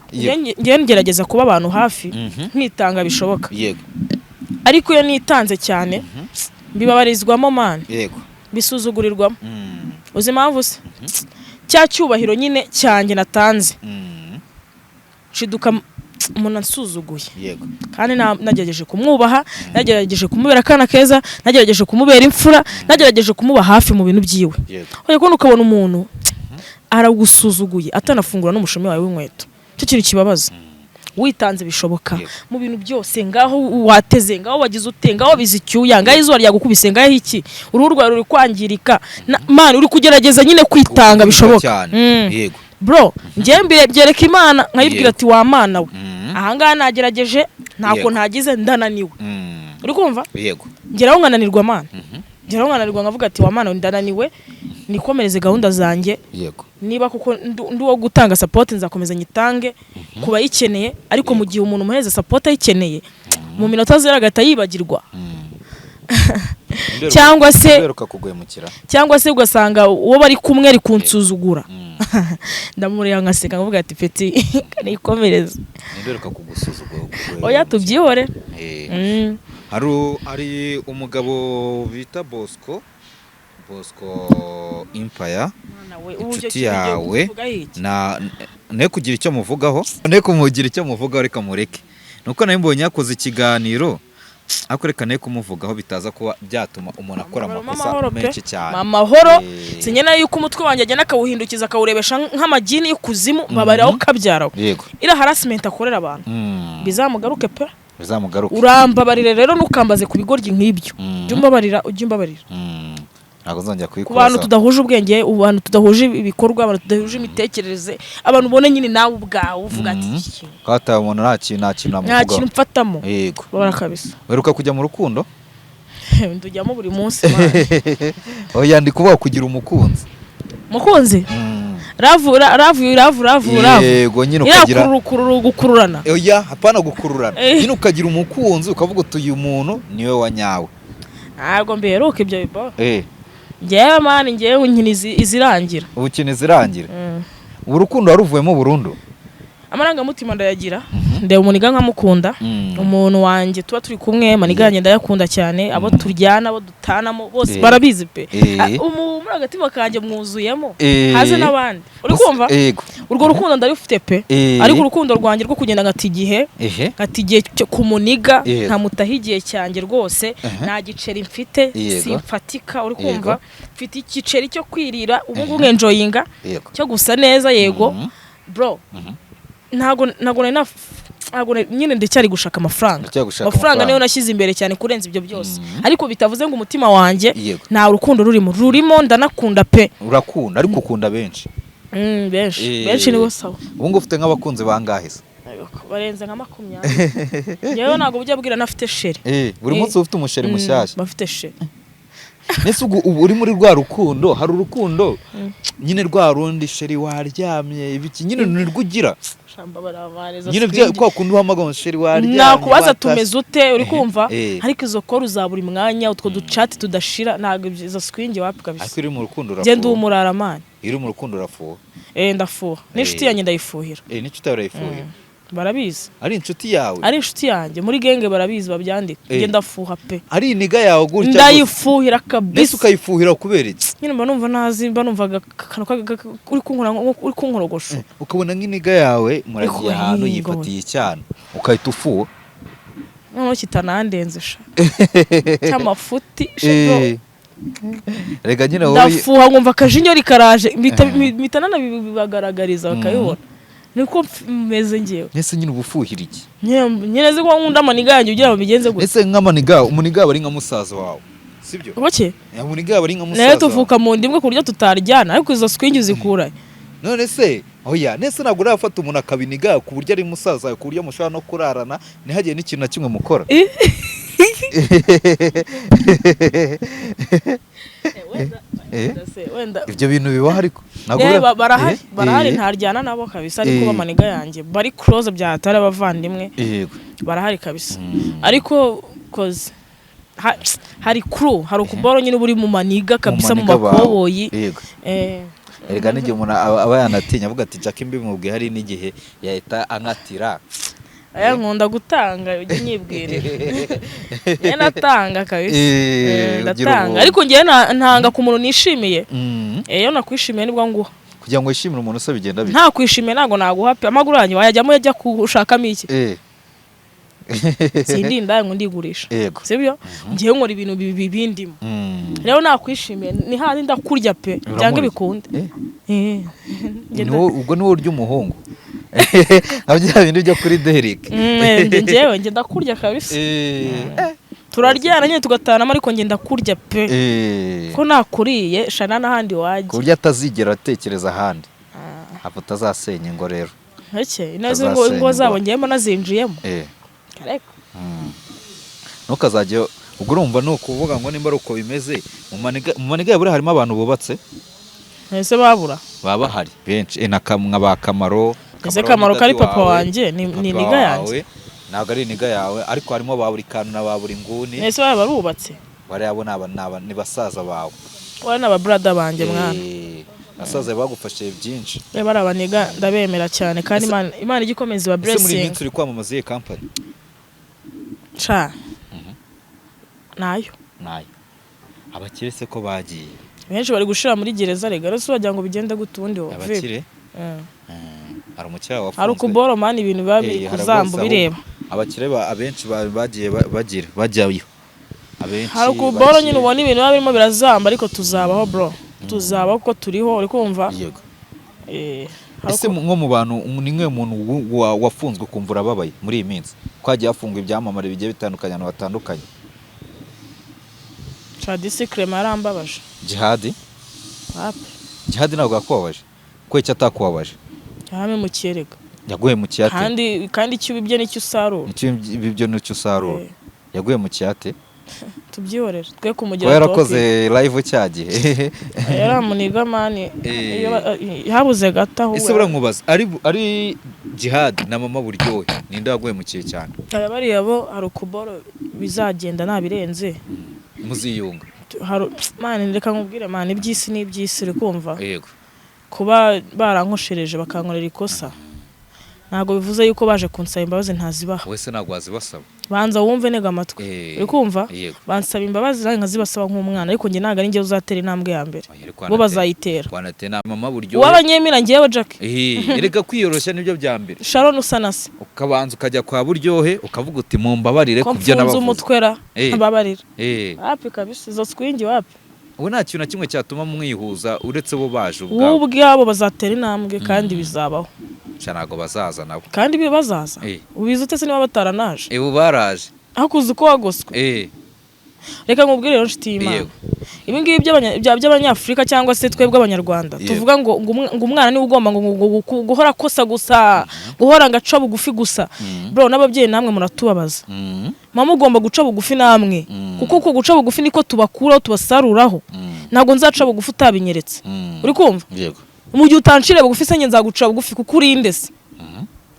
njye ngerageza kuba abantu hafi, nkitanga bishoboka, ariko iyo nitanze cyane mbibabarizwamo, man, bisuzugurirwamo. Uzi impamvu se? Cya cyubahiro nyine cyanjye natanze, nshiduka umuntu ansuzuguye, kandi nagerageje kumwubaha, nagerageje kumubera akana keza, nagerageje kumubera imfura, nagerageje kumuba hafi mu bintu byiwe. Ujya kubona ukabona umuntu aragusuzuguye, atanafungura n'umushumi wawe w'inkweto. Icyo kintu kibabaza. Witanze bishoboka mu bintu byose, ngaho wateze, ngaho wagize ute, ngaho wabize icyuya, ngaho izuba ryagukubise, ngaho iki, uruhu rwawe ruri kwangirika, man, uri kugerageza nyine kwitanga bishoboka cyane. Bro, njyewe byereka Imana, nkayibwira ati: "Wa Mana we, ahangaha nagerageje, ntako ntagize, ndananiwe." Uri kumva? Yego. Ngeraho nkananirwa, Mana, ngeraho nkananirwa, nkavuga ati: "Wa Mana we, ndananiwe, nikomereze gahunda zanjye." Niba kuko ndi uwo gutanga support, nzakomeza nyitange ku bayikeneye, ariko mu gihe umuntu umuhereza support ayikeneye, mu minota zero agahita yibagirwa, cyangwa se Uheruka kuguhemukira? Cyangwa se ugasanga uwo bari kumwe ari kunsuzugura, ndamureba ngaseka, nkavuga ati: "Petit, nikomereze." Ninde uheruka kugusuzugura? Oya, tubyihore. Hari umugabo bita Bosco Empire, Mwana we, ubu icyo inshuti kintu ugiye yawe. kuvugaho iki? Na ne kugira icyo muvugaho, ne kumugira icyo muvugaho, reka mureke. Nuko nawe mbonye yakoze ikiganiro, ariko reka ne kumuvugaho, bitaza kuba byatuma umuntu akora Mama, amakosa amahoro pe. menshi cyane. Amahoro. Sinyena yuko umutwe wanjye agenda akawuhindukiza, akawurebesha nk'amagini y'ikuzimu, mbabariraho kabyarawe. Iriya harassment akorera abantu, bizamugaruke pe. Bizamugaruke. Urambabarire rero, ntukambaze ku bigoryi nk'ibyo. Jya umbabarira, ujye umbabarira. Ntabwo nzongera Ku bantu kubikubaza. tudahuje ubwenge, abantu tudahuje ibikorwa, abantu tudahuje imitekerereze, abantu ubona nyine nawe ubwawe uvuga ati: "Iki kintu Ko hataye umuntu, nta kintu nta namuvugaho. kintu mfatamo." Babara kabisa. Uheruka kujya mu rukundo? Ndujyamo buri munsi, man. Oya, ndi kuvuga kugira umukunzi. Mukunzi? Love, love, love, love, love. Yego nyine, iriya ukagira gukururana. Oya, hapana gukururana. Nyine ukagira umukunzi, ukavuga uti: "Uyu muntu niwe wa nyawe." Ntabwo mbiheruka ibyo biboro. Njyewe man, njyewe nkina izirangira. Ubukene zirangira. Ubu urukundo waruvuyemo burundu? Amarangamutima ndayagira, ndeba umuniga nkamukunda. Umuntu wanjye tuba turi kumwe, maniga yanjye ndayakunda cyane, abo turyana, abo dutanamo bose barabizi pe. Ah, muri agatima kanjye mwuzuyemo, haze n'abandi, uri kumva? Yego. Urwo rukundo ndarufite pe. Ariko urukundo rwanjye rwo kugenda ngata igihe, ngata igihe cyo ku muniga, nkamutaho igihe cyanjye rwose, nta giceri mfite, simfatika, uri kumva? Mfite igiceri cyo kwirira ubu ngubu, nkenjoyinga, cyo gusa neza, yego. Bro, ntago nari ntabwo nyine ndacyari gushaka amafaranga. Ndacyari gushaka Amafaranga amafaranga. niyo nashyize imbere cyane kurenza ibyo byose, ariko bitavuze ngo umutima wanjye nta rukundo rurimo. Rurimo, ndanakunda pe. Urakunda, ariko ukunda benshi? Benshi. Benshi nibo sawa. Ubu ngubu ufite nk'abakunzi bangahe se? Barenze nka 20. Njyewe ntabwo bujya bwira nafite chéri. Buri munsi uba ufite umuchéri mushyashya? Bafite chéri. Nese ubwo ubu uri muri rwa rukundo? Hari urukundo nyine rwa rundi, chéri waryamye, ibiki, nyine nirwo ugira? Shamba baramareza. Nyine bya kwa kundi uhamagara ngo: "Chéri, waryamye, Nakubaza watashye?" tumeze ute, uri kumva? Ariko izo call za buri mwanya, utwo ducati tudashira, ntabwo izo swingi, wapi kabisa. Ariko uri mu rukundo Njye ndi urafuha? umurara, man. Iyo uri mu rukundo urafuha? Eh, ndafuha, n'inshuti yanjye ndayifuhira. N'inshuti yawe urayifuhira? Barabizi. Ari inshuti yawe? Ari inshuti yanjye, muri gang barabizi, babyandika. Njye ndafuha pe. Ari iniga yawe gutya gusa? Ndayifuhira Mbese kabisa. ukayifuhira kubera iki? Nyine mba numva ntazi, mba numva akantu uri kunkora, uri kunkorogosha. Ukabona nk'iniga yawe muragiye Ariko ahantu, yego. yifatiye icyana, ukahita ufuha? Noneho kitanandenze sha, cy'amafuti sha, bro. Rega nyine wowe Ndafuha nkumva akajinyori karaje, mpita nanabibagaragariza bakabibona, niko meze ngewe. Ese nyine uba ufuhira iki? Nyine zi ko nkunda amaniga yanjye, ugira ngo bigenze gutya. Ese nk'amaniga, umuniga aba ari nka musaza wawe, sibyo? Buke. Umuniga aba ari nka musaza Nayo wawe. tuvuka mu nda imwe ku buryo tutaryana, ariko izo swingi uzikura? None se oya, nese ntabwo urafata umuntu akabiniga ku buryo ari musaza wawe, ku buryo mushobora no kurarana ntihagire n'ikintu na kimwe mukora? Wenda. Ibyo bintu bibaho, ariko ntabwo Barahari. Barahari. Ntaryana nabo kabisa, ariko bamaniga yanjye bari close bya hatari, abavandimwe barahari kabisa. Ariko koze hari crew, hari ukuboro nyine uba uri mu maniga kabisa, mu maniga bawe. makoboyi. Erega n'igihe umuntu aba yanatinya, avuga ati: "Jack mbimubwiye, hari n'igihe yahita ankatira." Aya, nkunda gutanga, ujye unyibwirira, njye natanga kabisa. Ugira Ndatanga. ubuntu. Ariko njyewe ntanga ku muntu nishimiye. Iyo nakwishimiye nibwo nguha. Kugira ngo wishimire umuntu se bigenda bite? Nta kwishimiye ntabwo naguha pe. Amaguru yanjye wayajyamo yajya gushakamo iki? Sindi indaya ngo ndigurisha. Sibyo, ngewe nkora ibintu bindimo. Rero nakwishimiye ni handi ndakurya pe, byange Uramurya. bikunde. Njye Ubwo ni wowe urya umuhungu nka bya bindi byo kuri Derek? Njyewe njye ndakurya kabisa. Turaryana nyine tugatanamo, ariko njye ndakurya pe. Ko nakuriye shana n'ahandi Ku wajya. buryo atazigera atekereza ahandi. Ntabwo utazasenya ingo rero. Eke inazi ngo Utazasenya ingo zabo ingo. Ngiyemo nazinjiyemo. Ariko Ntukazajye ubwo urumva ni ukuvuga ngo nimba ari uko bimeze mu maniga buriya harimo abantu bubatse. Ese babura? Baba bahari benshi, na nka ba Kamaro. Ese Kamaro ni ko ari daddy papa wawe, wanjye, ni papa ni nigga yanjye. wawe, ntabwo ari nigga yawe, ariko harimo ba buri kantu na ba buri nguni. Ese baba barubatse? Bariya bo ni basaza bawe. Wari n'aba brother banjye, mwana. Basaza bagufashije byinshi. Bari abaniga, ndabemera cyane kandi Imana ijya ikomeza iba Ese muri iyi blessing. minsi uri kwamamaza iyihe company? Ca nayo. Nayo abakire se ko bagiye? Benshi bari gushira muri gereza rega, rero wagira ngo bigende gute ubundi wowe? Abakire. Hari umukire wafunzwe. Hari ukuboro man, ibintu biba biri Hari kuzamba bose ubireba. Abakire abenshi bagiye bagira bajyayo abenshi. Hari ukuboro bagiye. Nyine ubona ibintu biba birimo birazamba, ariko tuzabaho bro, tuzabaho kuko turiho, uri kumva? Yego. Hari Ese nko mu bantu ni nk'uyu muntu wafunzwe ukumva urababaye muri iyi minsi, ko hagiye hafungwa ibyamamare bigiye bitandukanye, ahantu hatandukanye? Tradisi Clement yarambabaje. Jihadi? Wapi. Jihadi ntabwo yakubabaje? Ko icyo atakubabaje? Yarampemukiye rega. Yaguhemukiye ate? Kandi icyo ubibye nicyo usarura. Icyo ibyo nicyo usarura. Yaguhemukiye ate? Tubyihorere twe kumugira Kuba yarakoze live cya gihe. Yaramuniga man. Iyo habuze gato ahubwo. Ese burankubaza, ari Jihad na Mama Buryohe, ninde waguhemukiye cyane? Aba bariya bo hari ukuboro bizagenda nabirenze. Muziyunga? Hari man, reka nkubwire man, iby'isi ni iby'isi, uri kumva? Yego. Kuba barankoshereje bakankorera ikosa ntabwo bivuze yuko baje kunsaba imbabazi ntazibaha. Wese ntabwo wazibasaba. Banza wumve, ntega amatwi. Uri kumva? Yego. Bansaba imbabazi nanjye nkazibasaba nk'umwana, ariko njye ntabwo ari njye uzatera intambwe ya mbere. Oya, ariko Bo bazayitera. Wanatera na Mama Buryohe. Uwabanyemera njyewe Jack. Erega kwiyoroshya nibyo bya mbere. Sharon usa na se. Ukabanza ukajya kwa Buryohe ukavuga uti mumbabarire Ko ku byo mfunze nabavuze. umutwe ra. Mbabarira. Wapi kabisa, izo swingi wapi. Ubu nta kintu na kimwe cyatuma mwihuza uretse bo baje Wowe ubwabo? Ubwabo bazatera intambwe kandi bizabaho. Sha, ntabwo bazaza nabo. Kandi bazaza. Ubizi ute se niba bataranaje? Ubu baraje. Aho kuza uko wagoswe. Reka nkubwire rero, nshuti y'Imana. Ibi ngibi by'abanyafurika cyangwa se twebwe Abanyarwanda, tuvuga ngo umwana niwe ugomba ngo guhora akosa gusa, guhora ngo aca bugufi gusa, bro, n'ababyeyi namwe muratubabaza. Mama, ugomba guca bugufi namwe, kuko uko guca bugufi niko tubakuraho, tubasaruraho. Ntabwo nzaca bugufi utabinyeretse. Uri kumva? Yego. Mu gihe utanciriye bugufi se, njye nzaguca bugufi kuko urinde se?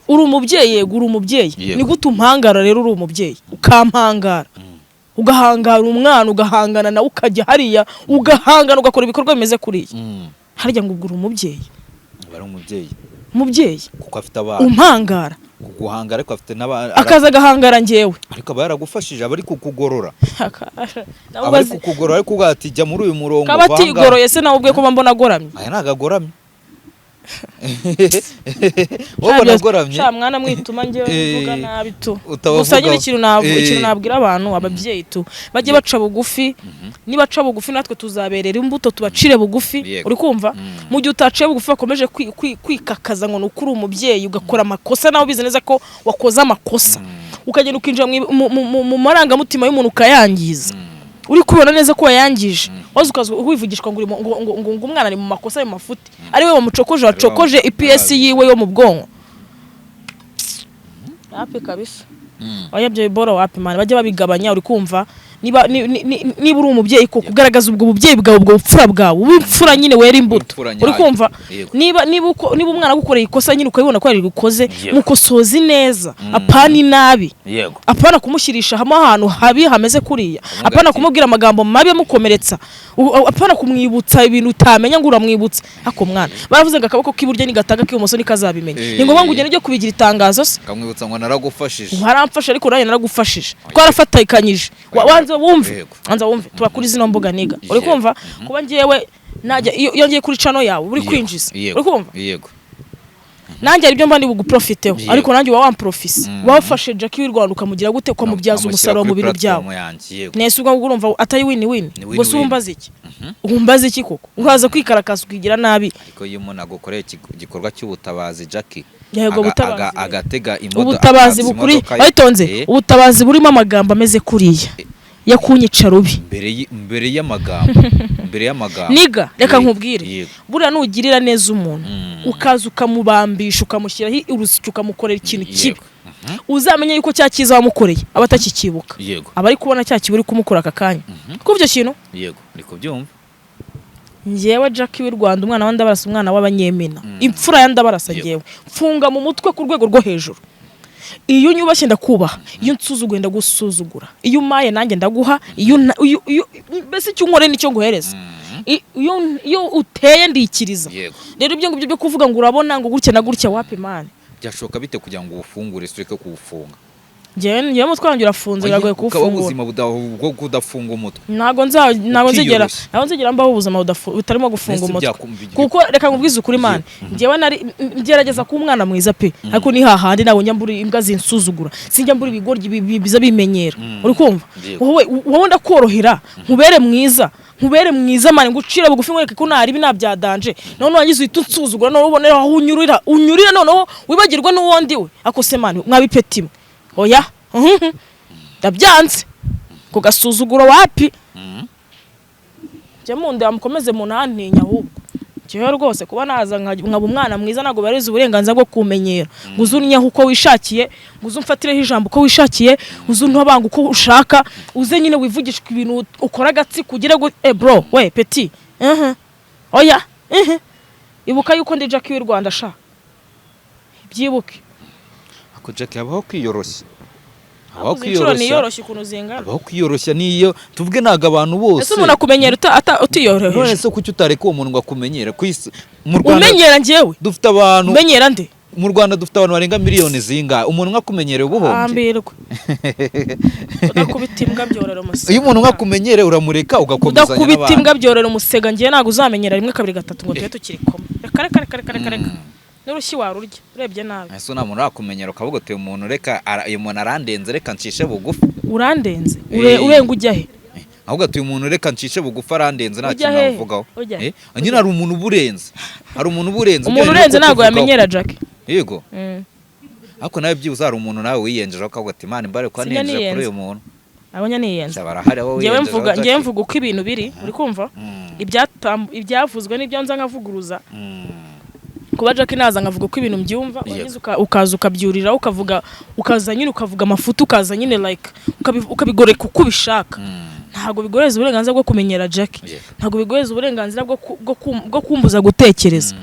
Uri umubyeyi, yego uri umubyeyi. Ni gute umpangara rero? Uri umubyeyi ukampangara, ugahangara umwana, ugahangana nawe, ukajya hariya ugahangana, ugakora ibikorwa bimeze kuriya. Harya ngo ubwo uri umubyeyi? Aba ari umubyeyi. Umubyeyi Kuko afite abana. umpangara. Kuguhangara, ariko afite n'abana. Akaza agahangara njyewe. Ariko aba yaragufashije, aba ari kukugorora. Nawe Aba ari ubaze- kukugorora, ariko uvuga ati jya muri uyu murongo. Kaba vanga. atigoroye se nawe ubwe, kuba mbona agoramye? Aya ntabwo agoramye, wowe ubona agoramye? Sha mwana, mwituma njyewe mvuga nabi tu. Utabavugaho. Gusa nyine ikintu ikintu nabwira abantu, ababyeyi tu, bajye baca bugufi. Nibaca bugufi natwe tuzaberera imbuto, tubacire bugufi. Uri kumva? Mu gihe utaciye bugufi, bakomeje kwikakaza ngo ni uko uri umubyeyi, ugakora amakosa nawe ubizi neza ko wakoze amakosa, ukagenda ukinjira mu marangamutima y'umuntu ukayangiza, uri kubibona neza ko wayangije, waza ukaza wivugishwa ngo uri mu- ngo ngo ngo ngo umwana ari mu makosa, ayo mafuti ari we wamucokoje, wacokoje IPS yiwe yo mu bwonko. Wapi kabisa. Oya, ibyo biboro wapi man, bajye babigabanya. Uri kumva? Niba uri umubyeyi koko, kugaragaza ubwo bubyeyi bwawe, ubwo bupfura bwawe, w'imfura nyine wera imbuto. Imfura nyayo. Uri kumva? Yego. Niba umwana agukoreye ikosa nyine ukabibona ko yarigukoze, mukosozi neza, apana inabi. Apana kumushyirisha hamwe ahantu habi hameze kuriya. Apana kumubwira amagambo mabi amukomeretsa. Apana kumwibutsa ibintu utamenya ngo uramwibutsa. Ako mwana, baravuze ngo akaboko k'iburyo nigatanga k'ibumoso ntikazabimenya. Ni ngombwa ngo ugende ujye kubigira itangazo se? Akamwibutsa ngo naragufashije. Waramfashe, ariko nanjye naragufashije, twarafatikanyije. Wanze wumve. Wanze wumve, tuba kuri zino mbuga niga, uri kumva? Kuba ngewe najya iyo ngiye kuri channel yawe uri kwinjiza. Uri kumva? Yego. Nanjye hari ibyo mba ndi buguprofiteho. Ariko nanjye uba wamprofise, wafashe Jackie w'i Rwanda ukamugira gute, ukamubyaza Amushyira umusaruro mu kuri bintu byawe. platform yanjye, yego. Nese ubwo ngubwo urumva atari win win? Ni Ubwo se win-win. wumbaza iki? Wumbaza iki koko? Uraza kwikarakaza ukigira nabi. Ariko iyo umuntu agukoreye igikorwa cy'ubutabazi, Jackie, Yego, ubutabazi rero. agatega imodoka, Ubutabazi akatsa bukuri imodoka ye. witonze. Ubutabazi burimo amagambo ameze kuriya. Yo kunyica rubi. Mbere y'amagambo. Nigga, reka nkubwire. Yego. Buriya nugirira neza umuntu, ukaza ukamubambisha, ukamushyiraho urusyo, ukamukorera ikintu kibi, uzamenye yuko cya cyiza wamukoreye aba atakikibuka. Aba ari kubona cya kibi uri kumukora aka kanya. Kuko icyo kintu, Yego, ndi kubyumva. Njyewe Jackie w'i Rwanda, umwana wa Ndabarasa, umwana w'Abanyemina, imfura ya Ndabarasa, njyewe mfunga mu mutwe ku rwego rwo hejuru. Iyo unyubashye ndakubaha, iyo unsuzuguye ndagusuzugura, iyo umaye nanjye ndaguha, iyo mbese icyo unkoreye nicyo nguhereza. Iyo uteye ndikiriza. Rero ibyo ngibyo byo kuvuga ngo urabona ngo gutya na gutya, wapi man. Byashoboka bite kugira ngo uwufungure, se ureke kuwufunga? Njyewe umutwe wanjye urafunze, biragoye Ukaba kuwufungura. ubuzima bwo kudafunga umutwe. Ntabwo nzigera Ukiyoroshya. ntabwo nzigera mbaho ubuzima butarimo gufunga Ese umutwe. Kuko reka nkubwize ukuri man, njyewe nari ngerageza kuba umwana mwiza pe, ariko ni hahandi ntabwo njya mbura imbwa zinsuzugura, sinjya mbura ibigoryi biza bimenyera. Uri kumva? Yego. Wowe ndakorohera, nkubere mwiza, nkubere mwiza man, ngucire bugufi, nkwereke ko ntari ibi nta bya danger. None warangiza uhita unsuzugura, noneho ubonera aho unyurira, unyurira, noneho wibagirwe n'uwo ndi we. Ako se man, mwabipeti mwe, oya, ndabyanze ku gasuzuguro, wapi. Njye mundeba mukomeze munantinya. Ahubwo njyewe rwose kuba naza nkaba umwana mwiza ntabwo barize uburenganzira bwo kumenyera ngo uze unnyeho uko wishakiye, ngo uze umfatireho ijambo uko wishakiye, uze untobanga uko ushaka, uze nyine wivugishwe ibintu, ukora agatsiko, ugire gu bro we petit, oya, Ibuka yuko ndi Jackie w'i Rwanda sha, byibuke. Ako Jackie, habaho kwiyoroshya, habaho Uzi inshuro kwiyoroshya. niyoroshye ukuntu zingana? Habaho kwiyoroshya, niyo tuvuge ntabwo abantu bose. Ese umuntu akumenyera utiyoroheje? None se kuki utareka uwo muntu ngo akumenyere ku isi? Mu Rwanda Umenyera njyewe? dufite abantu Umenyera nde? Mu Rwanda dufite abantu barenga miliyoni zingahe? Umuntu umwe akumenyereye ubuhombye. Hambirwa, udakubita imbwa byorera umusega. Iyo umuntu umwe akumenyereye uramureka ugakomezanya Udakubita n'abandi. imbwa byorera umusega. Ngewe ntabwo uzamenyera rimwe, kabiri, gatatu ngo tube tukiri kumwe. Reka reka reka reka reka reka, n'urushyi warurya urebye nabi. Ese nta muntu urakumenyera ukavuga uti: "Uyu muntu reka uyu muntu arandenze, reka ncishe bugufi"? Urandenze? Urenga ujya he? Ahubwo ati: "Uyu muntu reka ncishe bugufi, arandenze, nta Ujya kintu hehe? namuvugaho." Ujya he? Nyine hari umuntu uba urenze, hari umuntu uba urenze. Umuntu Ibyo urenze bintu ntabwo kuvugaho. yamenyera Jackie. Yego. Ariko nawe byibuze hari umuntu nawe wiyenjejeho ukavuga ati: "Imana imbare ko Sinjya niyenjeje kuri niyenza. uyu muntu." Abonye niyenza? Sha, barahari abo Ngewe wiyenjejeho, mvuga, ngewe Jackie. mvuga uko ibintu biri, uri kumva? Ibyavuzwe n'ibyo nza nkavuguruza. Kuba Jackie naza nkavuga uko ibintu mbyumva, warangiza ukaza ukabyurira, ukavuga, ukaza nyine ukavuga amafuti, ukaza nyine like ukabigoreka uko ubishaka, ntabwo bigoreza uburenganzira bwo kumenyera Jackie. Ntabwo bigoreza uburenganzira bwo kumbuza gutekereza.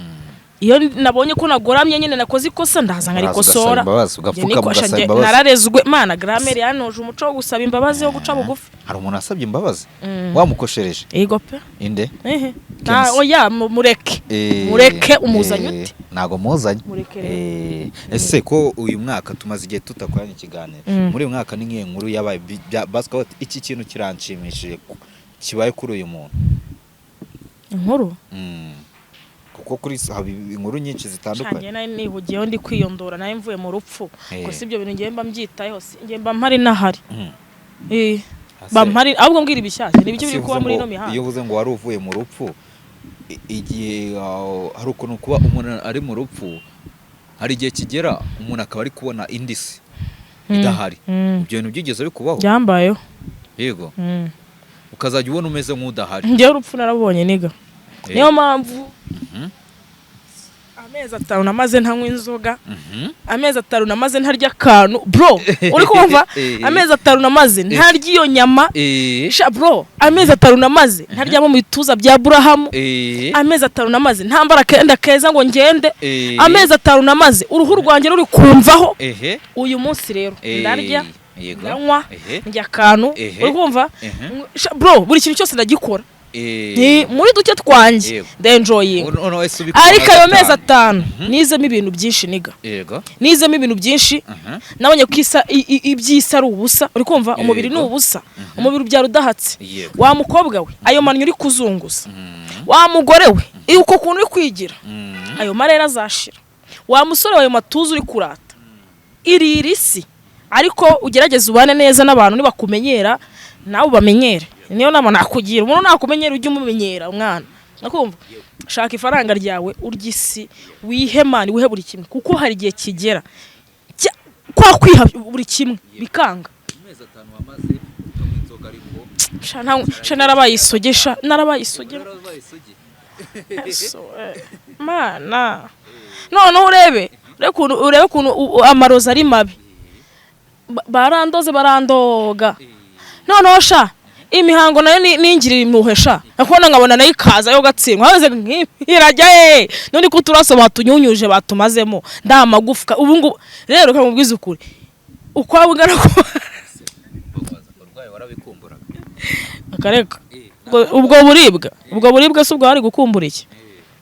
Iyo nabonye ko nagoramye nyine, nakoze ikosa, ndaza Uraza nkarikosora. ugasaba imbabazi, Njye ugapfukama nikosha, ugasaba njye imbabazi. Nararezwe mana, grammaire yanoje umuco wo gusaba imbabazi, wo guca bugufi. Hari umuntu wasabye imbabazi wamukoshereje? Yego pe. Inde? Ehe. Na Kensi. oya, mureke. Mureke, umuzanye ute? Ntabwo muzanye. Mureke rero. Ese ko uyu mwaka tumaze igihe tutakoranye ikiganiro, muri uyu mwaka ni nk'iyo nkuru yabaye basika bati, iki kintu kiranshimishije kibaye kuri uyu muntu? Inkuru? Kuko kuri haba inkuru nyinshi zitandukanye. Shanjye nari nihugiyeho, ndi kwiyondora, nari mvuye mu rupfu. Gusa ibyo bintu ngiye mba mbyitayeho, ngiye mba mpari nahari. Mba mpari, ahubwo mbwira ibishyashya ni ibyo Ese biri kuba uvuze muri ngo- ino mihanda. Iyo uvuze ngo wari uvuye mu rupfu, igihe hari ukuntu kuba umuntu ari mu rupfu, hari igihe kigera umuntu akaba ari kubona indi si idahari. Ibyo bintu byigeze bikubaho? Byambayeho. Yego. Ukazajya ubona umeze nk'udahari. Njyewe urupfu narabonye, nigga. Niyo mpamvu amezi 5 namaze ntanywa inzoga, amezi 5 namaze ntarya akantu, bro, uri kumva? Amezi 5 namaze ntarya iyo nyama. Sha bro, amezi 5 namaze ntaryama mu bituza bya Burahamu. Amezi 5 namaze ntambara akenda keza ngo ngende. Amezi 5 namaze uruhu rwanjye ruri kumvaho. Uyu munsi rero ndarya, ndanywa, ndya akantu, uri kumva? Sha bro, buri kintu cyose ndagikora. Ni muri duke twanjye, ndenjoyinga. Noneho ese ubikora Ariko ayo mezi gatanu. 5 nizemo ibintu byinshi, nigga. Nizemo ibintu byinshi. Nabonye ko iby'isi ari ubusa, uri kumva? Umubiri ni ubusa, umubiri ubyara udahatse. Wa mukobwa we, ayo manyo uri kuzunguza, wa mugore we, uko kuntu uri kwigira, ayo marere azashira. Wa musore we, ayo matuza uri kurata, irira isi, ariko ugerageze ubane neza n'abantu. Nibakumenyera nawe ubamenyere. Niyo nama nakugira: umuntu nakumenyera ujye umumenyera. Umwana nakumva, shaka ifaranga ryawe, urye isi, wihe man, wihe buri kimwe, kuko hari igihe kigera kwa kwiha buri kimwe bikanga. Amezi 5 wamaze utanywa inzoga ariko. Sha, narabaye isugi, sha, narabaye isugi. Narabaye isugi. Yesu we. Mana, noneho urebe ukuntu amarozi ari mabi. Barandoze, barandoga. Noneho sha, imihango nayo ningirira impuhwe sha, nakubona nkabona nayo ikaza yo gatsindwa, hameze nk'irajya he. None ko uturaso batunyunyuje, batumazemo nda magufwa. Ubu ngubu rero kamubwiza ukuri, uko waba ungana ko Urwaye warabikumburaga? Akareka. Ubwo buribwa si ubwo hari gukumbura iki,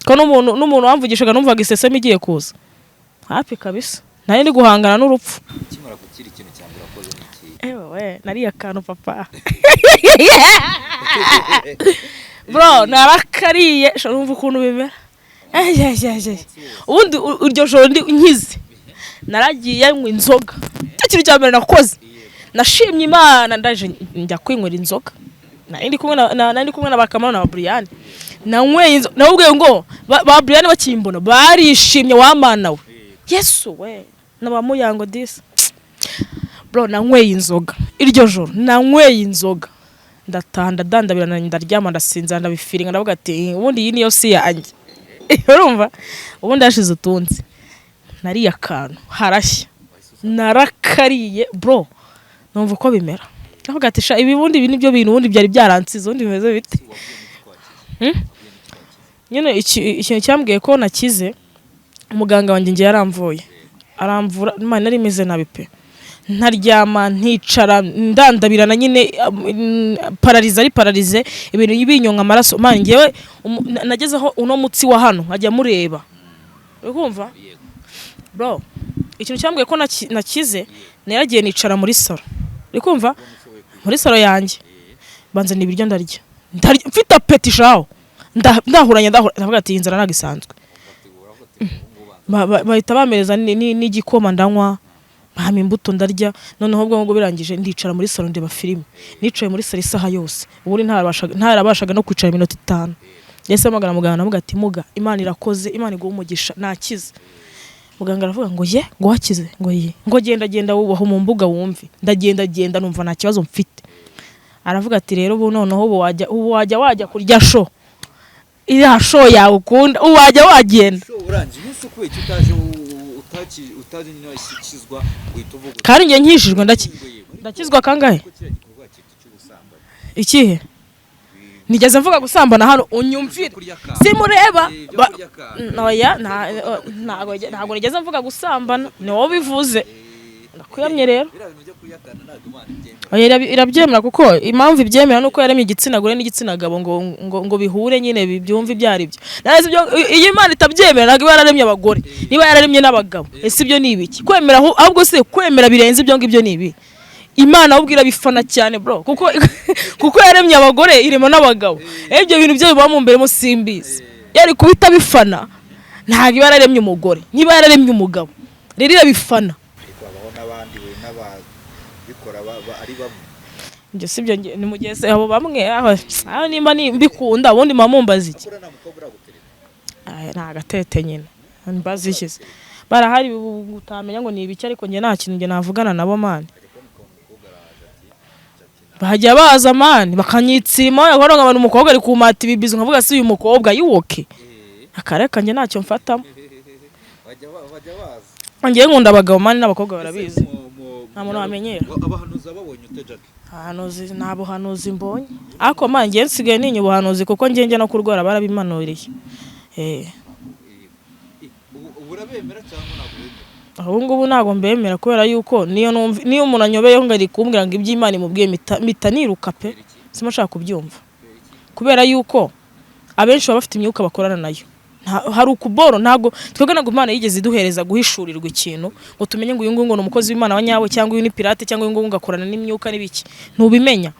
ko n'umuntu wamvugishaga numvaga isesemi igiye kuza hafi kabisa, nari ndi guhangana n'urupfu. Ukimara gukira, ikintu cya mbere wakoze ni iki? Ewe we, nariye akantu papa, bro, narakariye sha, numva ukuntu bimera. Ay, ay, ay, ay. Ubundi iryo joro ndi nkize, naragiye nywa inzoga. Icyo kintu cya mbere nakoze, nashimye Imana, ndaje njya kwinywera inzoga. Nari ndi kumwe na Bakamara na ba Brian. Nanyweye inzoga, nawubwiye ngo ba Brian bakimbona barishimye, wamana we, Yesu we, na ba Muyango disi. Bro, nanyweye inzoga iryo joro, nanyweye inzoga, ndataha, ndadandabirana, ndaryama, ndasinzira, ndabifiringa, ndavuga ati: "Ubundi iyi niyo si yanjye." Urumva, ubundi hashize utunsi nariye akantu harashya, narakariye bro, numva uko bimera, ndavuga ati: "Sha, ibi ubundi ibi nibyo bintu ubundi byari byaransize, ubundi bimeze bite?" Nyine ikintu cyambwiye ko nakize, umuganga wanjye ngiye yaramvuye, aramvura. Imana, nari meze nabi pe, ntaryama, nticara, ndandabirana nyine, paralysé, ari paralysé, ibintu binyonka amaraso. Man, ngewe nagezeho uno mutsi wa hano nkajya mureba, uri kumva bro? Ikintu cyambwiye ko nakize, naragiye nicara muri salon, uri kumva, muri salon yanjye, banzana ibiryo ndarya, ndarya mfite appétit shaho. Ndahuranya, ndahura, ndavuga ati: "Iyi nzara ntabwo isanzwe." Bahita bamereza n'igikoma ndanywa, bampa imbuto ndarya. Noneho ubwo ngubwo birangije, ndicara muri salon, ndeba filime. Nicaye muri salon isaha yose, ubundi ntarabashaga no kwicara iminota 5. Yahise amagana muganga, ndamuga ati: "Muga, Imana irakoze, Imana iguha umugisha, nakize." Muganga aravuga ngo: "Ye, ngo wakize?" Ngo: "Ye." Ngo: "Genda, genda wubaho mu mbuga wumve." Ndagenda genda, numva nta kibazo mfite. Aravuga ati: "Rero ubu noneho ubu wajya kurya show, iriya show yawe ukunda, ubu wajya wagenda." Show urangiye umunsi, kubera icyo utaje utaje nyine washyikizwa ngo uhite uvuga uti, Kandi njye nkishijwe ngo yego, ndakizwa kangahe? Ko kiriya gikorwa cyitwa icy'ubusambanyi. Ikihe? Nigeze mvuga gusambana hano? Unyumvire. Kurya akantu. Simureba. Ibyo kurya akantu. Oya, ntabwo nigeze mvuga gusambana, ni wowe ubivuze, ndakwiyamye rero. Biriya bintu byo kurya akantu ntabwo Imana ibyemera. Oya, irabyemera, kuko impamvu ibyemera nuko yaremye igitsina gore n'igitsina gabo ngo bihure nyine, byumve ibyo ari byo. Nawe ibyo, iyo Imana itabyemera ntabwo iba yararemye abagore, niba yararemye n'abagabo. Ese ibyo ni ibiki kwemera? Ahubwo se kwemera birenze ibyo ngibyo ni ibi? Imana ahubwo irabifana cyane bro, kuko yaremye abagore, irema n'abagabo. Ibyo bintu byo biba mu mbere mo simbizi. Yari kuba itabifana ntabwo iba yararemye umugore, niba yararemye umugabo rero irabifana. Ariko habaho n'abandi we n'ababikora ari bamwe. Ibyo si byo ni mu gihe se abo bamwe aho nimba mbikunda, ubundi muba mumbaza iki? Akora nta mukobwa uragutereta? Aya, ni agatete nyine, mbaza iki se? Barahari, ubu utamenya ngo ni ibiki, ariko njye nta kintu njye navugana nabo man. Ajya kubona ukabona umukobwa araje ati Jackie. Bajya baza man, bakanyitsima, nkabona nkabona umukobwa ari kumata ibibizo, nkavuga: "Si uyu mukobwa yiwoke?" Akareka, njye ntacyo mfatamo. Bajya baza. Ngewe nkunda abagabo man, n'abakobwa barabizi. Ese Nta muntu wamenyera. Abahanuzi babonye ute, Jackie? Abahanuzi, nta buhanuzi mbonye, ariko man, ngewe nsigaye ntinya ubuhanuzi, kuko njye njya no kurwara barabimanuriye. Ubu urabemera cyangwa ntabwo bemera? Ubu ngubu ntabwo mbemera, kubera yuko niyo numva, niyo umuntu anyobeyeho ngo ari kumbwira ngo iby'Imana imubwiye, mpita niruka pe, sima nshaka kubyumva, kubera yuko abenshi baba bafite imyuka bakorana nayo. Hari ukuboro, ntabwo twebwe, ntabwo Imana yigeze iduhereza guhishurirwa ikintu ngo tumenye ngo uyu nguyu ngo ni umukozi w'Imana wa nyawe, cyangwa uyu ni pirate, cyangwa uyu nguyu ngo akorana n'imyuka n'ibiki, ntubimenya.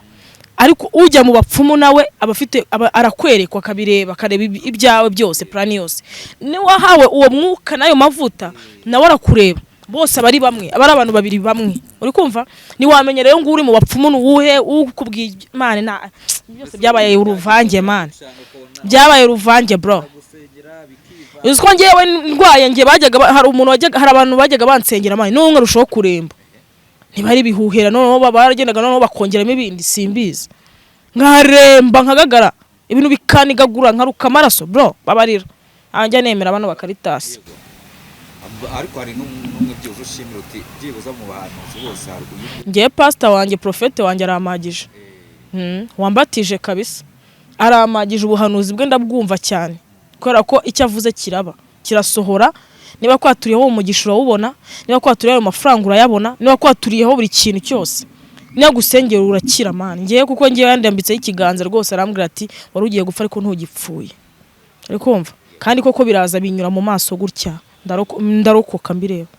Ariko ujya mu bapfumu nawe aba afite arakwerekwa, akabireba, akareba ibyawe byose, plan yose. Niwahawe uwo mwuka n'ayo mavuta, nawe arakureba. Bose aba ari bamwe, aba ari abantu babiri bamwe, uri kumva? Ntiwamenya rero ngo uri mu bapfumu ni uwuhe ukubwiye. Imana na byose byabaye uruvange man, byabaye uruvange bro. Uzi ko ngewe ndwaye, nge bajyaga hari umuntu wajyaga, hari abantu bajyaga bansengera man, n'ubu nkarushaho kuremba. Niba ari ibihuhera, noneho baba baragendaga, noneho bakongeramo ibindi, simbizi. Nkaremba, nkagagara, ibintu bikanigagura, nkaruka amaraso, bro. Babarira anjya nemera bano bakaritasi. Ariko hari n'umwe byibuze ushimira uti byibuze mu bahanuzi bose hari uyu nguyu? Ngewe pasita wanjye, prophète wanjye arampagije. Wambatije kabisa arampagije. Ubuhanuzi bwe ndabwumva cyane, kubera ko icyo avuze kiraba, kirasohora. Niba kwaturiyeho umugisha urawubona, niba kwaturiyeho ayo mafaranga urayabona, niba kwaturiyeho buri kintu cyose, niba gusengera urakira, man. Ngewe kuko ngewe yandambitseho ikiganza rwose, arambwira ati: "Wari ugiye gupfa ariko ntugipfuye." Uri kumva? Kandi koko biraza binyura mu maso gutya, ndarokoka mbireba.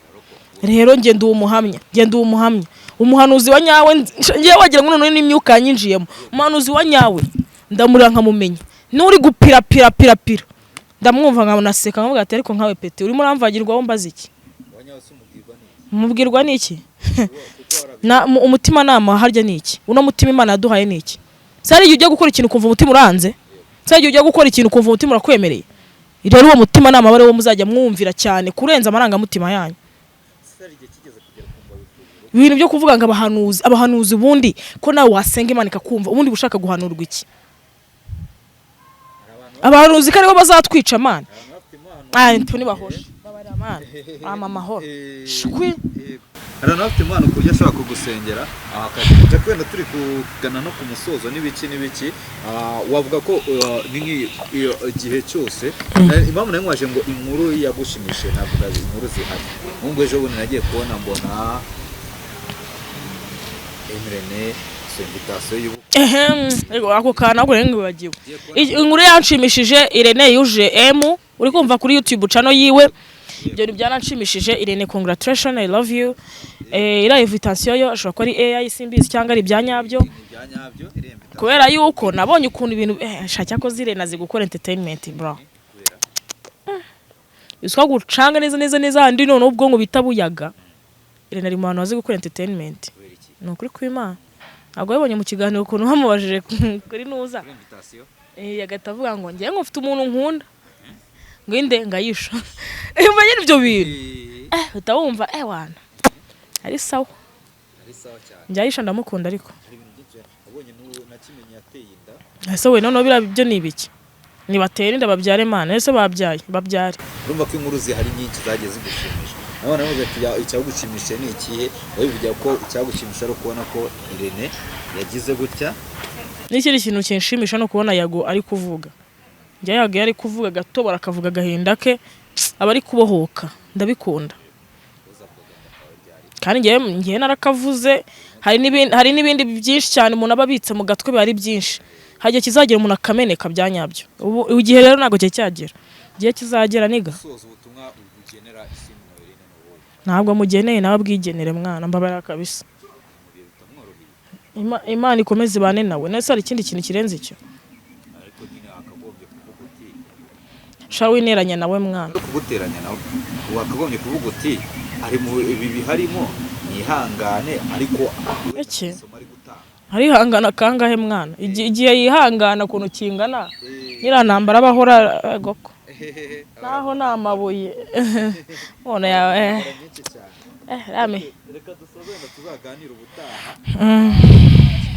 Rero njye ndi umuhamya, njye ndi umuhamya, umuhanuzi wa nyawe. Ngewe wagira ngo noneho n'imyuka yanyinjiyemo. Umuhanuzi wa nyawe ndamurira nkamumenya, n'uri gupira pira pira pira ndamwumva, nkanaseka, nkavuga ati: "Ariko nkawe petit, urimo uramvagirwaho mbaza iki?" Mubwirwa n'iki? Umutima nama harya ni iki? Uno mutima Imana yaduhaye ni iki? Se hari igihe ujya gukora ikintu ukumva umutima uranze? Se hari igihe ujya gukora ikintu ukumva umutima urakwemereye? Rero uwo mutima nama aba ari wo muzajya mwumvira cyane kurenza amarangamutima yanyu. Ibintu byo kuvuga ngo abahanuzi, abahanuzi, ubundi ko nawe wasenga Imana ikakumva, ubundi ushaka guhanurwa iki? Abahanuzi ko aribo bazatwica, man? Aya ntibahoshe, babarira, man, ama amahoro shwi. Hari abantu bafite impano ku buryo ashobora kugusengera akajya wenda turi kugana no ku musozo n'ibiki n'ibiki. Wavuga ko ni nk'iyo igihe cyose. Impamvu nayo nkwaje ngo inkuru yagushimishije, navuga inkuru zihari. Nk'ubwo ejo bundi nagiye kubona mbona Emirene so invitation y'ubukwe. Ehem, ego, ako kantu ntabwo rero ngibagiwe. Inkuru yanshimishije, Irene yuje M, uri kumva, kuri YouTube channel yiwe. Ibyo bintu byaranshimishije. Irene, congratulations, I love you. Iriya invitation yo ashobora kuba ari AI, simbizi, cyangwa ari ibya nyabyo. Ibya nyabyo iri invitation. Kubera yuko nabonye ukuntu ibintu shaka ko Irene azi gukora entertainment, bro. Iswa gucanga neza neza neza handi, noneho ubwonko bita buyaga. Irene ari mu bantu bazi gukora entertainment. Kubera iki? Ni ukuri kw'Imana. Ntabwo wabibonye mu kiganiro ukuntu bamubajije kuri nuza? Kuri invitation. Agahita avuga ngo ngewe ngo mfite umuntu nkunda, ngo inde ngayisha. Umva nyine ibyo bintu, uhita wumva wana ari sawa. Ari sawa cyane. Njye Ayisha ndamukunda, ariko Hari ibintu byinshi wabonye n'ubu nakimenye yateye inda. Ese we noneho biriya byo ni ibiki? Nibatera inda babyare, Mana. Ese babyaye babyare. Urumva ko inkuru zihari nyinshi zagiye zigushimisha. Nabona navuze ati: "Icyagushimishije ni ikihe?" Wabivugira ko icyagushimishije ari ukubona ko Irene yagize gutya. N'ikindi kintu kinshimisha ni ukubona Yago ari kuvuga. Njye Yago iyo ari kuvuga agatobora, akavuga agahinda ke, aba ari kubohoka, ndabikunda. Kandi ngewe narakavuze. Hari n'ibindi byinshi cyane umuntu aba abitse mu gatwe, biba ari byinshi. Hari igihe kizagera umuntu akameneka bya nyabyo. Ubu igihe rero ntabwo cyari cyagera, igihe kizagera niga. Gusoza, ubutumwa ugenera Isimbi na Irene ni ubuhe? Ntabwo mugeneye, nawe abwigenere, mwana, mbabarira kabisa. Mu bihe bitamworoheye. Imana ikomeze ibane nawe. Nese hari ikindi kintu kirenze icyo? Ariko nyine wakagombye kuvuga uti Sha, wineranya nawe, mwana. No kuguteranya nawe, wakagombye kuvuga uti ari mu ibi biharimo, nihangane, ariko Iki? isomo ari gutanga. Arihangana kangahe, mwana? Igihe yihangana ukuntu kingana, nyiriya ntambara aba ahora goko naho ni amabuye none yawe. Nyinshi cyane. Rame. Reka dusoze, wenda tuzaganire ubutaha.